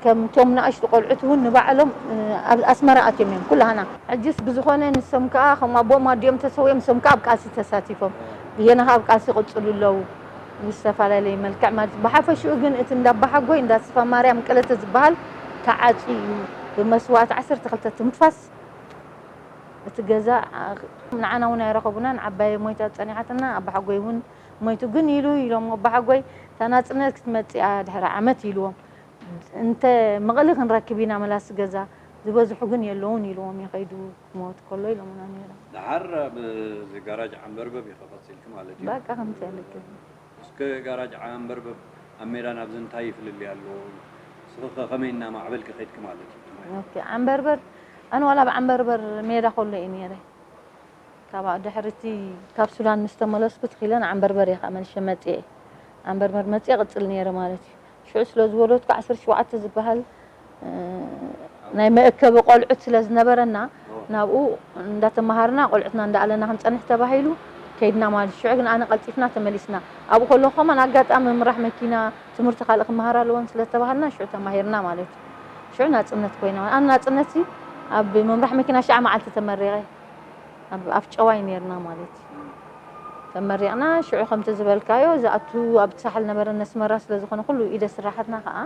ከም እቶም ንኣሽቱ ቆልዑት እውን ንባዕሎም፣ እ፣ ኣብ ኣስመራ ኣትዮም እዮም ኩላህና። ሕጅስ ብዝኾነ ንሶም ከኣ ከም ኣቦኦም ኣዲኦም ተሰዊኦም ንሶም ከኣ ኣብ ቃልሲ ተሳቲፎም። ገና ከኣ ኣብ ቃልሲ ይቕጽሉ ኣለዉ። ብዝተፈላለየ መልክዕ ማለት እዩ። ብሓፈሽኡ ግን እቲ እንዳ ኣባሓጎይ እንዳ ተስፋ ማርያም ቀለተ ዝበሃል ተዓጽዩ እዩ። ብመስዋእቲ ዓሰርተ ክልተ ትንፋስ እቲ ገዛ፣ ኣ-፣ ንዓና እውን ኣይረኸቡናን። ዓባየ ሞይታ ጸኒሓትና፣ ኣባሓጎይ እውን ሞይቱ። ግን ኢሉ ኢሎም ኣባሓጎይ፣ "እታ ናጽነት ክትመጽእ እያ ድሕሪ ዓመት" ኢልዎም። "እንተ መቐለ ክንረክብ ኢና መላሲ ገዛ፣ ዝበዝሑ ግን የለውን" ኢልዎም ይኸይዱ፣ ክሞት ከሎ ኢሎምና ነይሮም። ደሓር ብዚ ጋራጅ ዓንበርበብ ኢኻ ቀጺልኪ ማለት እዩ? በቃ ከምዚ ኢልኪ። እስከ ጋራጅ ዓንበርበብ ኣብ ሜዳ ናብዚ እንታይ ፍልልይ ኣለዎ? ንስኺ ከ ከመይ እናማዕበልኪ ከይድኪ ማለት እዩ? ኦኬ፣ ዓንበርበር፣ ኣነ ዋላ ኣብ ዓንበርበር ሜዳ ከሎ እየ ነይረ። ካብ ድሕሪ እቲ ካብ ሱዳን ምስ ተመለስኩ ትኺለ ንዓንበርበር እየ ከዓ መልሸ መፅኤ። ዓንበርበር መፅኤ ቅፅል ነይረ ማለት እዩ። ሽዑ ስለ ዝወለድኩ ዓሰርተ ሸውዓተ ዝበሃል፣ እ፣ ናይ መእከቢ ቆልዑት ስለ ዝነበረና፣ እዎ። ናብኡ እንዳተመሃርና ቆልዑትና እንዳኣለና ክንጸንሕ ተባሂሉ ከይድና ማለት እዩ። ሽዑ ግን ኣነ ቀልጢፍና ተመሊስና። ኣብኡ ከለኹ ከማን ኣጋጣሚ ምምራሕ መኪና፣ ትምህርቲ ካልእ ክመሃር ኣለወን ስለ ዝተባሃልና ሽዑ ተማሂርና ማለት እዩ። ሽዑ ናጽነት ኮይና። ኣነ ናጽነትሲ ኣብ ምምራሕ መኪና ሽዓ መዓልቲ ተመሪቐ። ኣብ ኣፍ ጨዋይ ነይርና ማለት እዩ። ተመሪቕና ሽዑ ከምቲ ዝበልካዮ ዝኣቱ ኣብቲ ሳሕል ነበረ ነስመራ ስለ ዝኾነ ኩሉ ኢደ ስራሓትና ከዓ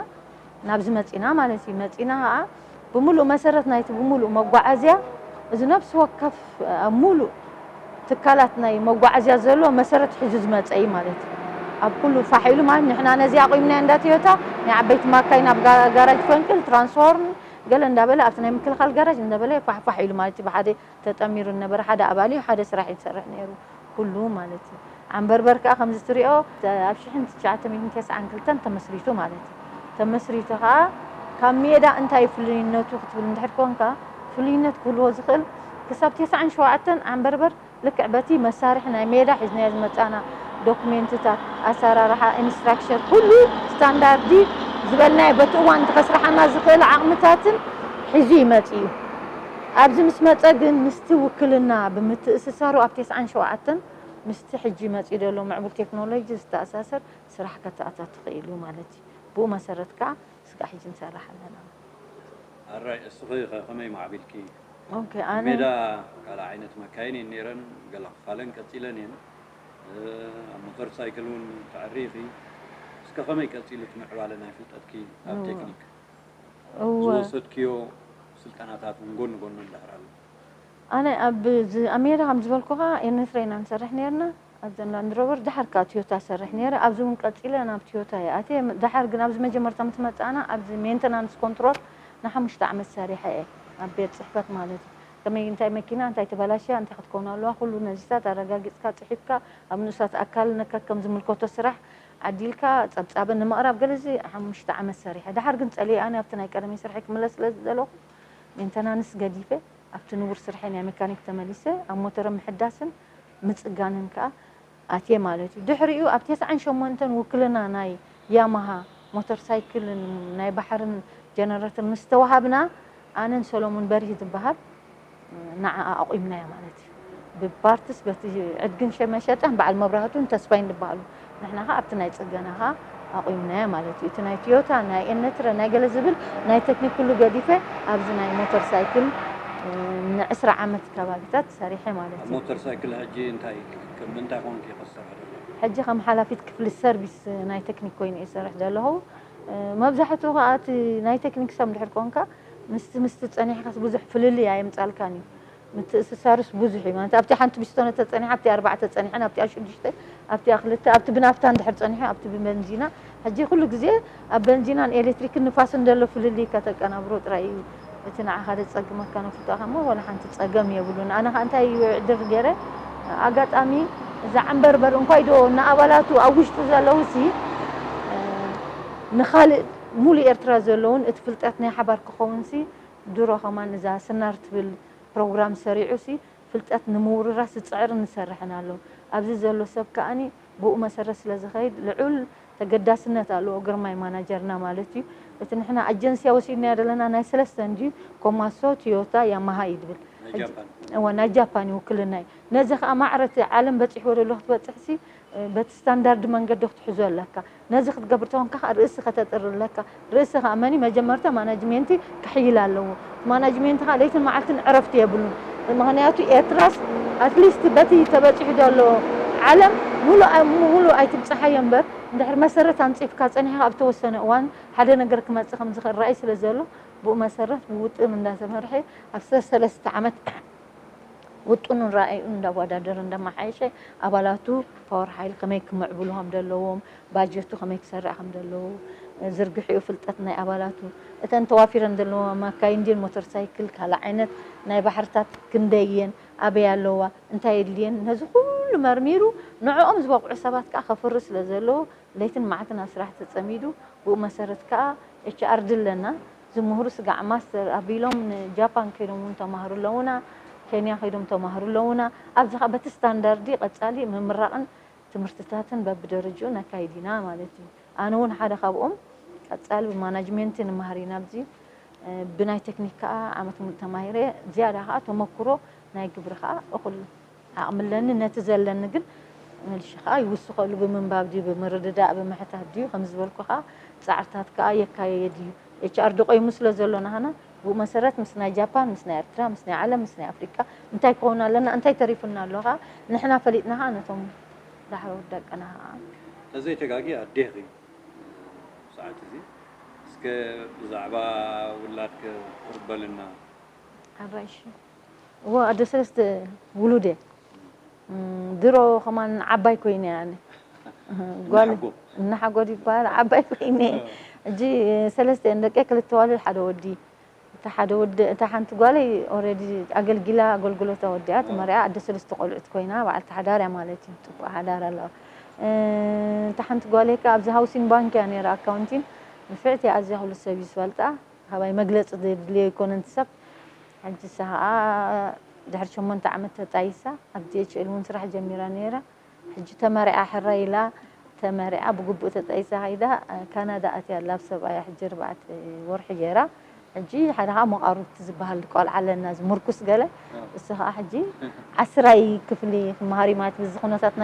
ናብዚ መፂና ማለት እዩ። መፂና ከዓ ብምሉእ መሰረት ናይቲ ብምሉእ መጓዓዝያ እዚ ነፍሲ ወከፍ ኣብ ሙሉእ ትካላት ናይ መጓዓዝያ ዘሎ መሰረት ሒዙ ዝመፀ እዩ ማለት እዩ። ኣብ ኩሉ ፋሕ ኢሉ ማለት ንሕና ነዚ ኣቑምና እንዳ ቶዮታ ናይ ዓበይቲ ማካይ ናብ ጋ-፣ ጋራጅ ፈንቅል ትራንስፎርም ገለ እንዳበለ ኣብቲ ናይ ምክልኻል ጋራጅ እንዳበለ ፋሕ ፋሕ ኢሉ ማለት እዩ። ብሓደ ተጠሚሩ ዝነበረ ሓደ ኣባል እዩ፣ ሓደ ስራሕ እዩ ዝሰርሕ ነይሩ ኩሉ ማለት እዩ። ዓንበርበር ከዓ ከምዚ ትሪኦ ኣብ ሽሕን ትሽዓተ ሚእትን ተስዓን ክልተን ተመስሪቱ ማለት እዩ። ተመስሪቱ ከዓ ካብ ሜዳ እንታይ ፍሉይነቱ ክትብል እንድሕር ኮንካ፣ ፍሉይነት ክህልዎ ዝኽእል ክሳብ ተስዓን ሸውዓተን ዓንበርበር ልክዕ በቲ መሳርሒ ናይ ሜዳ ሒዝናዮ ዝመጻና ዶክሜንትታት፣ ኣሰራርሓ፣ ኢንስትራክቸር፣ ኩሉ ስታንዳርዲ ዝበልናዮ በቲ እዋን እቲ ከስርሓና ዝኽእል ዓቕምታትን ሒዙ ይመጽእ እዩ። ኣብዚ ምስ መጸ ግን ምስቲ ውክልና ብምትእስሳሩ ኣብ ተስዓን ሸውዓተን ምስቲ ሕጂ መጺኡ ዘሎ ምዕቡል ቴክኖሎጂ ዝተኣሳሰር ስራሕ ከተኣታቱ ክኢሉ ማለት እዩ። ብኡ መሰረት ከኣ ስጋዕ ሕጂ ንሰርሕ ኣለና። ኣራይ፣ እስኺ ኸ ከመይ ማዕቢልኪ? ኦኬ፣ ኣነ ሜዳ ካልእ ዓይነት መካይን እየን ነይረን፣ ገለ ክፋለን ቀጺለን እየን። እ፣ ኣብ ሞተር ሳይክል እውን ተዕሪ ኢኺ። እስከ ከመይ ቀጺሉ እቲ ምዕባለ ናይ ፍልጠትኪ ኣብ እወ። ቴክኒክ? እወ። ዝወሰድክዮ ስልጠናታት እውን ጎኒ ጎኑ እንድሕር ኣሎ? ኣነ ኣብ ዝ-፣ ኣብ ሜዳ ከም ዝበልኩኻ ኤርኔስ ሬና ንሰርሕ ነይርና። ኣብዘን ላንድ ሮቨር፣ ደሓር ከኣ ቶዮታ እሰርሕ ነይረ። ኣብዚ እውን ቀጺለ ናብ ቶዮታ እየ ኣትየ። ደሓር ግን ኣብዚ መጀመርታ ምስ መጻእና ኣብዚ ሜንተናንስ ኮንትሮል ንሓሙሽተ ዓመት ሰሪሐ እየ፣ ኣብ ቤት ጽሕፈት ማለት እዩ። ከመይ፣ እንታይ መኪና እንታይ ተበላሽያ፣ እንታይ ክትከውን ኣለዋ፣ ኩሉ ነዚታት ኣረጋጊጽካ፣ ጽሒፍካ፣ ኣብ ንኡሳት ኣካል ነካክ ከም ዝምልከቶ ስራሕ ዓዲልካ ጸብጻበ ንምቕራብ ገለ እዚ ሓሙሽተ ዓመት ሰሪሐ። ደሓር ግን ጸሊኤ ኣነ ኣብቲ ናይ ቀደመይ ስርሐይ ክምለስ ስለ ዝደለኹ፣ ሜንተናንስ ገዲፈ ኣብቲ ንቡር ስርሐይ ናይ መካኒክ ተመሊሰ ኣብ ሞተር ምሕዳስን ምጽጋንን ከኣ ኣትየ ማለት እዩ። ድሕሪኡ ኣብ ተስዓን ሸሞንተን ውክልና ናይ ያማሃ ሞተር ሳይክልን ናይ ባሕርን ጀነሬተር ምስ ተዋሃብና ኣነን ሰሎሙን በርሂ ዝበሃል ንዓኣ ኣቑምናያ ማለት እዩ። ብፓርትስ በቲ ዕድግን ሸ- መሸጣን በዓል መብራህቱን ተስፋይን ዝበሃሉ ንሕና ኸዓ ኣብቲ ናይ ጽገና ኸዓ ኣቑምናያ ማለት እዩ። እቲ ናይ ቶዮታ ናይ ኤነትረ ናይ ገለ ዝብል ናይ ቴክኒክ ኩሉ ገዲፈ ኣብዚ ናይ ሞተር ሳይክል ንዕስራ ዓመት ከባቢታት ሰሪሐ ማለት እዩ። ሞተር ሳይክል ሕጂ እንታይ ከም ምንታይ ኮንክ ይኸሰርሕ ዘሎ? ሕጂ ከም ሓላፊት ክፍሊ ሰርቪስ ናይ ቴክኒክ ኮይኑ እየ ዝሰርሕ ዘለኹ። መብዛሕትኡ ከዓ እቲ ናይ ቴክኒክ ሰብ እንድሕር ኮንካ ምስቲ ምስቲ ፀኒሕካስ ብዙሕ ፍልልይ ኣየምፃልካን እዩ። ምትእስሳርስ ብዙሕ እዩ ማለት ኣብቲ ሓንቲ ቢስቶነ ተፀኒሓ ኣብቲ ኣርባዕተ ፀኒሐን ኣብቲ ሽዱሽተ ኣብቲ ክልተ ኣብቲ ብናፍታ እንድሕር ፀኒሑ ኣብቲ ብበንዚና ሕጂ ኩሉ ግዜ ኣብ በንዚናን ኤሌክትሪክን ንፋስን ዘሎ ፍልልይ ከተቀናብሮ ጥራይ እዩ። እቲ ንዓኻ ዘጸግመካ ንፍልጠኻ እሞ ዋላ ሓንቲ ጸገም የብሉን። ኣነ ኸኣ እንታይ እዩ ዕድል ገይረ ኣጋጣሚ እዛ ዓንበርበር እንኳይ ዶ ንኣባላቱ ኣብ ውሽጡ ዘለዉ ሲ ንኻልእ ሙሉእ ኤርትራ ዘለውን እቲ ፍልጠት ናይ ሓባር ክኸውን ሲ ድሮ ኸማን እዛ ስናር ትብል ፕሮግራም ሰሪዑ ሲ ፍልጠት ንምውርራስ ዝጽዕርን ዝሰርሕን ኣሎ። ኣብዚ ዘሎ ሰብ ከኣኒ ብኡ መሰረት ስለ ዝኸይድ ልዑል ተገዳስነት ኣለዎ ግርማይ ማናጀርና ማለት እዩ። እቲ ንሕና ኣጀንስያ ወሲድናዮ ዘለና ናይ ሰለስተ እንድዩ ኮማሶ፣ ቶዮታ፣ ያማሃ እዩ ዝብል። ናይ ጃፓን እወ ናይ ጃፓን እዩ ውክልና እዩ። ነዚ ከዓ ማዕረ እቲ ዓለም በፂሕዎ ዘሎ ክትበፅሕ ሲ በቲ ስታንዳርድ መንገዲ ክትሕዞ ኣለካ። ነዚ ክትገብር ተኾንካ ከዓ ርእሲ ከተጥሪ ኣለካ። ርእሲ ከዓ መኒ መጀመርታ ማናጅሜንቲ ክሕይል ኣለዎ። ማናጅሜንቲ ከዓ ለይትን መዓልትን ዕረፍቲ የብሉን። ምክንያቱ ኤርትራስ ኣትሊስት በቲ ተበፂሑ ዘሎ ዓለም ሙሉእ ሙሉእ ኣይትብፅሓዮ እምበር እንድሕር መሰረት ኣንፂፍካ ፀኒሕካ ኣብ ተወሰነ እዋን ሓደ ነገር ክመፅእ ከም ዝኽእል ራእይ ስለ ዘሎ ብኡ መሰረት ብውጥን እንዳተመርሐ ኣብ ሰለስተ ዓመት ውጥኑን ራእዩን እንዳወዳደረ እንዳመሓየሸ ኣባላቱ ፓወር ሓይል ከመይ ክምዕብሉ ከም ዘለዎም ባጀቱ ከመይ ክሰርዕ ከም ዘለዎ ዝርግሕኡ ፍልጠት ናይ ኣባላቱ እተን ተዋፊረን ዘለዋ ማካይን ድየን ሞተር ሳይክል ካልእ ዓይነት ናይ ባሕርታት ክንደይ እየን ኣበይ ኣለዋ እንታይ የድልየን ነዚ ኩሉ መርሚሩ ንዕኦም ዝበቕዑ ሰባት ከዓ ከፍሪ ስለ ዘለዎ ለይትን መዓልትን ኣብ ስራሕ ተፀሚዱ ብኡ መሰረት ከዓ ኤች ኣር ዲ ኣለና ዝምህሩ ስጋዕ ማስተር ኣቢሎም ንጃፓን ከይዶም እውን ተማህሩ ኣለውና ኬንያ ከይዶም ተማህሩ ኣለውና ኣብዚ ከዓ በቲ ስታንዳርዲ ቀፃሊ ምምራቕን ትምህርትታትን በብደረጅኡ ነካይድ ኢና ማለት እዩ ኣነ እውን ሓደ ካብኦም ቀፃሊ ብማናጅሜንት ንመሃር ኢና ኣብዚ ብናይ ቴክኒክ ከዓ ዓመት ሙሉእ ተማሂረ ዝያዳ ከዓ ተመክሮ ናይ ግብሪ ከዓ እኹል ዓቕሚ ኣለኒ ነቲ ዘለኒ ግን መልሺ ከዓ ይውስኸሉ ብምንባብ ድዩ ብምርድዳእ ብምሕታት ድዩ ከም ዝበልኩ ከዓ ፃዕርታት ከዓ የካየድ እዩ ኤች ኣር ዲ ቆይሙ ስለ ዘሎ ናህና ብኡ መሰረት ምስ ናይ ጃፓን ምስ ናይ ኤርትራ ምስ ናይ ዓለም ምስ ናይ ኣፍሪቃ እንታይ ክኸውን ኣለና እንታይ ተሪፉና ኣሎ ከዓ ንሕና ፈሊጥና ከዓ ነቶም ዳሕረዎት ደቅና ከዓ ተዘይተጋጊ ኣዴኺ ሰዓት እዚ እስከ ብዛዕባ ውላድከ ቁርበልና ሓራይሽ እዎ ኣደ ሰለስተ ውሉድ እየ ድሮ ከማን ዓባይ ኮይነ ኣነ ጓል እናሓጎድ ይበሃል ዓባይ ኮይነ ሕጂ ሰለስተ እየን ደቂ ክልተ ዋልድ ሓደ ወዲ እታ ሓደ ወዲ እታ ሓንቲ ጓለይ ኦረዲ ኣገልጊላ ኣገልግሎታ ወዲኣ ተመሪዓ ኣደ ሰለስተ ቆልዑት ኮይና በዓልቲ ሓዳር እያ ማለት እዩ ፅቡቅ ሓዳር ኣለዋ እታ ሓንቲ ጓለይ ከ ኣብዚ ሃውሲን ባንክ እያ ነይራ ኣካውንቲን ንፍዕቲ ኣዝያ ኩሉ ሰብ እዩ ዝፈልጣ ካባይ መግለፂ ዘድልዮ ኣይኮነን እቲ ሰብ ሕጂ ንሳ ከዓ ድሕሪ ሸሞንተ ዓመት ተጣይሳ ኣብ ዲኤችኤል እውን ስራሕ ጀሚራ ነይራ ሕጂ ተመሪዓ ሕራይ ኢላ ተመሪዓ ብግቡእ ተጣይሳ ከይዳ ካናዳ ኣትያ ኣላ ኣብ ሰብኣያ ሕጂ ኣርባዕተ ወርሒ ገይራ ሕጂ ሓደ ከዓ መቃርብቲ ዝበሃል ቆልዓ ኣለና እዚ ምርኩስ ገለ እሱ ከዓ ሕጂ ዓስራይ ክፍሊ ክመሃር እዩ ማለት ብዚ ኩነታት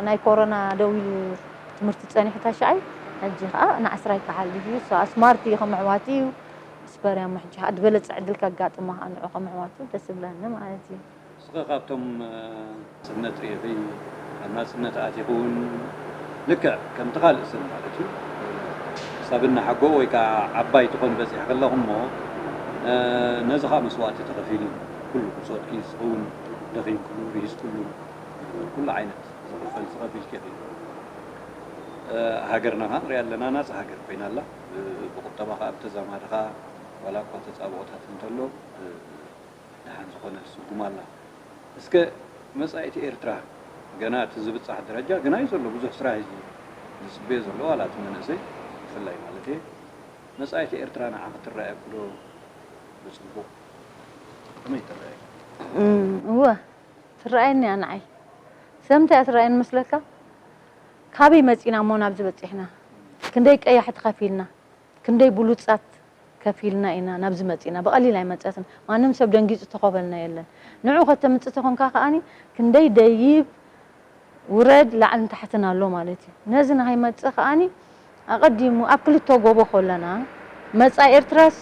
ናይ ኮሮና ደው ኢሉ ትምህርቲ ፀኒሑ ታሽዓይ ሕጂ ከዓ ንዓስራይ ክሓልፍ እዩ እሱ ከዓ ስማርት እዩ ከም ኣሕዋት እዩ ስፐር እያ ሕጂ ከዓ ዝበለፀ ዕድል ከጋጥሞ ከዓ ንዑ ከም ኣሕዋቱ ደስ ይብለኒ ማለት እዩ እስኸ ካብቶም ናፅነት ርኢኺ ኣብ ናፅነት ኣቲኺ እውን ልክዕ ከምቲ ካልእ ሰብ ማለት እዩ ክሳብ እናሓጎ ወይ ከዓ ዓባይ ትኾን በፂሕኺ ኣለኹ እሞ ነዚ ከዓ መስዋእቲ ተኸፊሉ ኩሉ ብፆትኪ ንስኺ እውን ደኺምክሉ ርሂፅክሉ ኩሉ ዓይነት ዝኽፈል ዝኸፊልኪ ኢኺ ሃገርና ከዓ ንሪኣ ኣለና ናፃ ሃገር ኮይና ኣላ ብቁጠባ ከዓ ብተዛማዲ ከዓ ዋላ እኳ ተፃብኦታት እንተሎ ደሓን ዝኾነ ስጉም ኣላ እስከ መፃኢቲ ኤርትራ ገና እቲ ዝብፃሕ ደረጃ ግና እዩ ዘሎ ብዙሕ ስራሕ እዩ ዝፅበዮ ዘሎ ዋላ እቲ መንእሰይ ብፍላይ ማለት እየ መፃኢቲ ኤርትራ ንዓኺ ትረኣየኪ ዶ ብጽቡቕ ከመይ ትረኣይ? እም፣ እወ፣ ትረኣየኒ እያ ንዓይ። ስለምንታይ እያ ትረኣየኒ መስለካ? ካበይ መጺና እሞ ናብዚ በጺሕና? ክንደይ ቀያሕቲ ከፊልና? ክንደይ ብሉጻት ከፊልና ኢና ናብዚ መጺና? ብቐሊል ኣይመጸትን። ማንም ሰብ ደንጊጹ ተኾበልና የለን። ንዑ ከተምጽእ ተኾንካ ከኣኒ ክንደይ ደይብ ውረድ ላዕልን ታሕትን ኣሎ ማለት እዩ። ነዚ ንኸይመጽእ ከኣኒ ኣቐዲሙ ኣብ ክልተ ጎቦ ከለና መጻኢ ኤርትራስ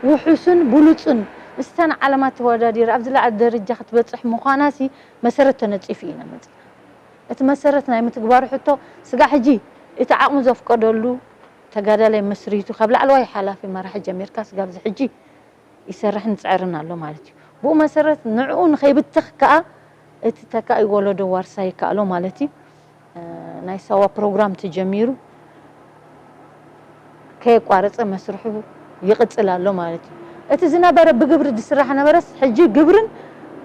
ውሑስን ብሉጽን ምስተን ዓለማት ተወዳዲራ ኣብ ዝለዓለ ደረጃ ክትበጽሕ ምዃናሲ መሰረት ተነጺፉ ኢና መጺና። እቲ መሰረት ናይ ምትግባሩ ሕቶ ስጋዕ ሕጂ እቲ ዓቕሙ ዘፍቀደሉ ተጋዳላይ መስሪቱ ካብ ላዕለዋይ ሓላፊ መራሒ ጀሚርካ ስጋብ እዚ ሕጂ ይሰርሕን ይጽዕርን ኣሎ ማለት እዩ። ብኡ መሰረት ንዕኡ ንኸይብተኽ ከኣ እቲ ተካኢ ወለዶ ዋርሳይ ይከኣሎ ማለት እዩ። እ፣ ናይ ሳዋ ፕሮግራም ተጀሚሩ ከየቋረጸ መስርሑ ይቕጽል ኣሎ ማለት እዩ። እቲ ዝነበረ ብግብሪ ዝስራሕ ነበረስ ሕጂ ግብርን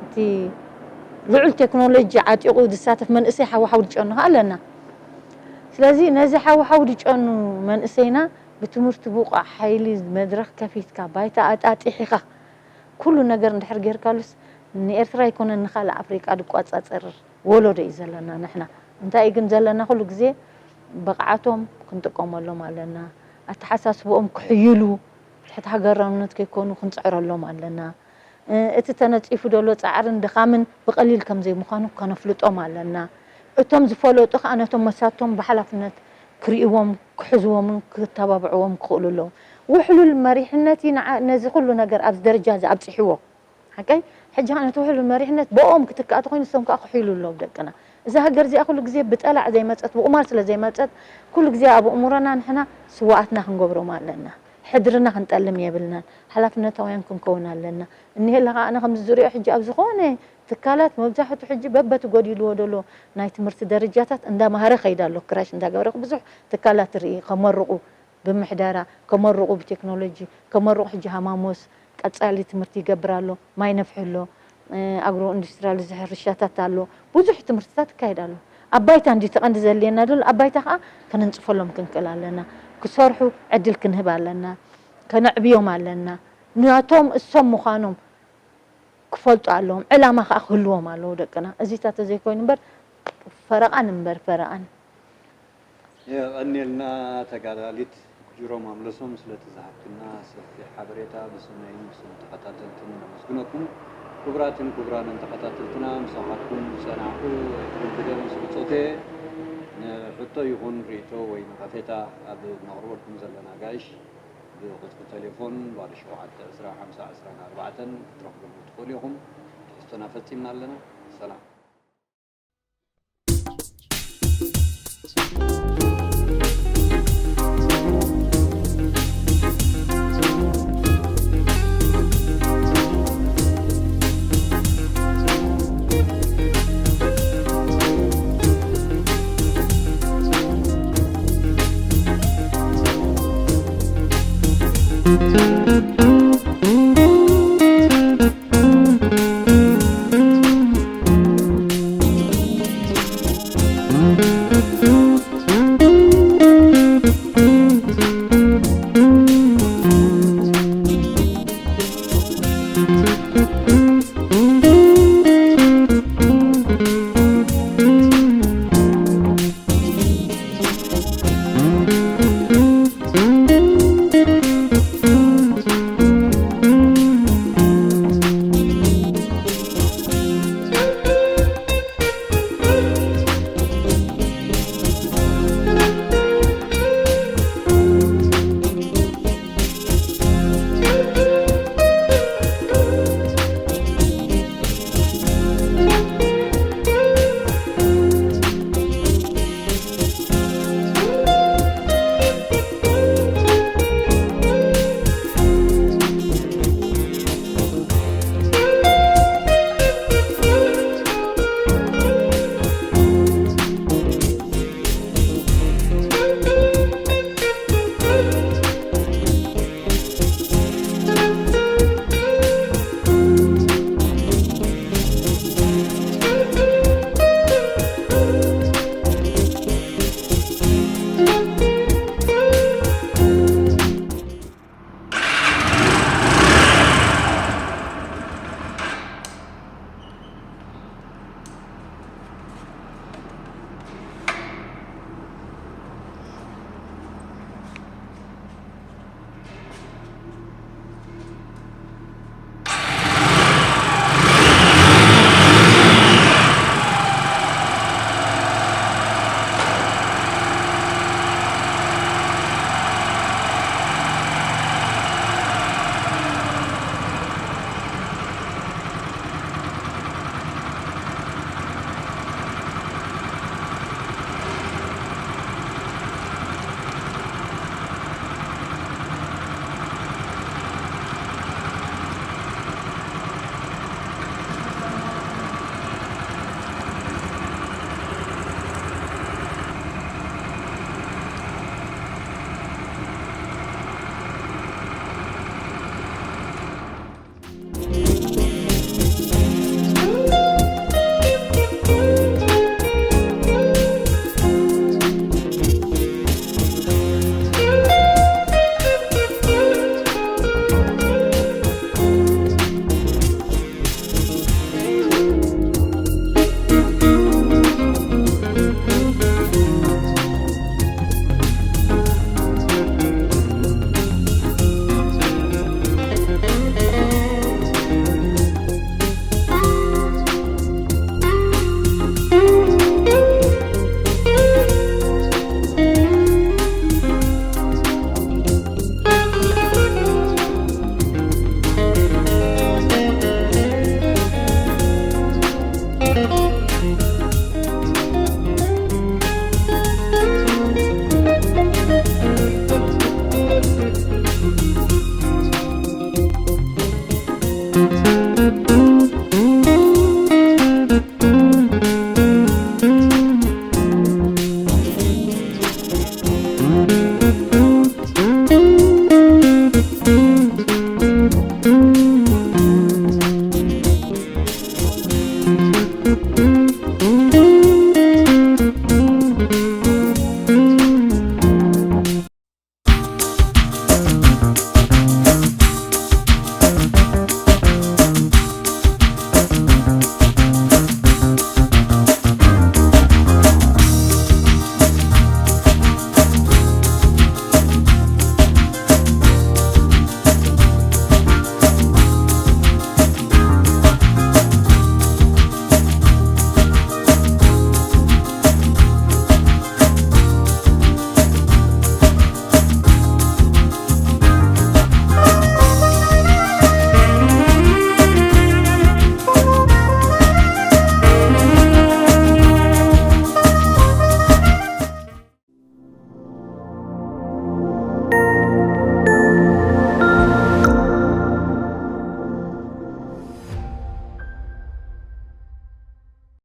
እቲ ልዑል ቴክኖሎጂ ዓጢቑ ዝሳተፍ መንእሰይ ሓወሓው ዝጨኑ ኣለና። ስለዚ ነዚ ሓወሓው ዝጨኑ መንእሰይና ብትምህርቲ ብቑዕ ሓይሊ መድረኽ ከፊትካ ባይታ ኣጣጢሒኻ ኩሉ ነገር እንድሕር ጌርካሉስ ንኤርትራ ኣይኮነን ንኻልእ ኣፍሪቃ ዝቋጻጸር ወለዶ እዩ ዘለና ንሕና። እንታይ እዩ ግን ዘለና ኩሉ ግዜ ብቕዓቶም ክንጥቀመሎም ኣለና። ኣተሓሳስብኦም ክሕይሉ ትሕቲ ሃገራውነት ከይኮኑ ክንጽዕረሎም ኣለና። እ፣ እቲ ተነጺፉ ዘሎ ጻዕርን ድኻምን ብቐሊል ከም ዘይምዃኑ ከነፍልጦም ኣለና። እቶም ዝፈለጡ ከኣ ነቶም መሳቶም ብሓላፍነት ክርእይዎም፣ ክሕዝዎምን ክተባብዕዎም ክኽእሉ ኣለዎም። ውሕሉል መሪሕነት እዩ ንዓ-፣ ነዚ ኩሉ ነገር ኣብዚ ደረጃ እዚ ኣብጺሕዎ። ሓቀይ? ሕጂ ከኣ ነቲ ውሕሉል መሪሕነት ብኦም ክትካእ ተኾይኑ ንሶም ከኣ ክሕይሉ ኣለዎም ደቅና። እዛ ሃገር እዚኣ ኩሉ ግዜ ብጠላዕ ዘይመጸት፣ ብቁማር ስለ ዘይመጸት፣ ኩሉ ግዜ ኣብ ኣእምሮና ንሕና ስዋኣትና ክንገብሮም ኣለና። ሕድርና ክንጠልም የብልናን። ሓላፍነታውያን ክንከውን ኣለና። እኒሀለ ከኣ ኣነ ከምዚ ዝሪኦ ሕጂ ኣብ ዝኾነ ትካላት መብዛሕቱ ሕጂ በበቲ ጎዲልዎ ዘሎ ናይ ትምህርቲ ደረጃታት እንዳምሃረ ከይዳ ኣሎ። ክራሽ እንዳገበረ ብዙሕ ትካላት ትርኢ ከመርቑ ብምሕደራ፣ ከመርቑ ብቴክኖሎጂ፣ ከመርቑ ሕጂ ሃማሞስ ቀጻሊ ትምህርቲ ይገብር ኣሎ፣ ማይ ነፍሒ ኣሎ፣ እ፣ ኣግሮ ኢንዱስትሪያል እዚ ሕርሻታት ኣሎ። ብዙሕ ትምህርትታት ይካየድ ኣሎ። ኣብ ባይታ እንዲ እቲ ቀንዲ ዘድልየና ዘሎ፣ ኣብ ባይታ ከኣ ከነንጽፈሎም ክንክእል ኣለና። ክሰርሑ ዕድል ክንህብ ኣለና። ከነዕብዮም ኣለና። ናቶም እሶም ምዃኖም ክፈልጡ ኣለዎም። ዕላማ ከኣ ክህልዎም ኣለዎ ደቅና። እዚታት ተዘይኮይኑ እምበር ፈረቓን እምበር ፈረቓን። የቐንየልና ተጋዳሊት ጅሮም ኣምለሶም ስለቲ ዝሃብክና ሰፊሕ ሓበሬታ ብስመይን ብስም ተኸታተልትን ነመስግነኩም። ክቡራትን ክቡራንን ተኸታተልትና ምሳኻትኩም ዝጸናሕኩ ክብል ብደም ስብጾቴ ንሕቶ ይኹን ርኢቶ ወይ ነቐፌታ ኣብ ነቕርበልኩም ዘለና ጋይሽ ብቁጽሪ ቴሌፎን ባዶ ሸውዓተ ዕስራ ሓምሳ ዕስራን ኣርባዕተን ክትረኽቡሉ ትኽእሉ ኢኹም። ትሕዝቶና ፈጺምና ኣለና። ሰላም።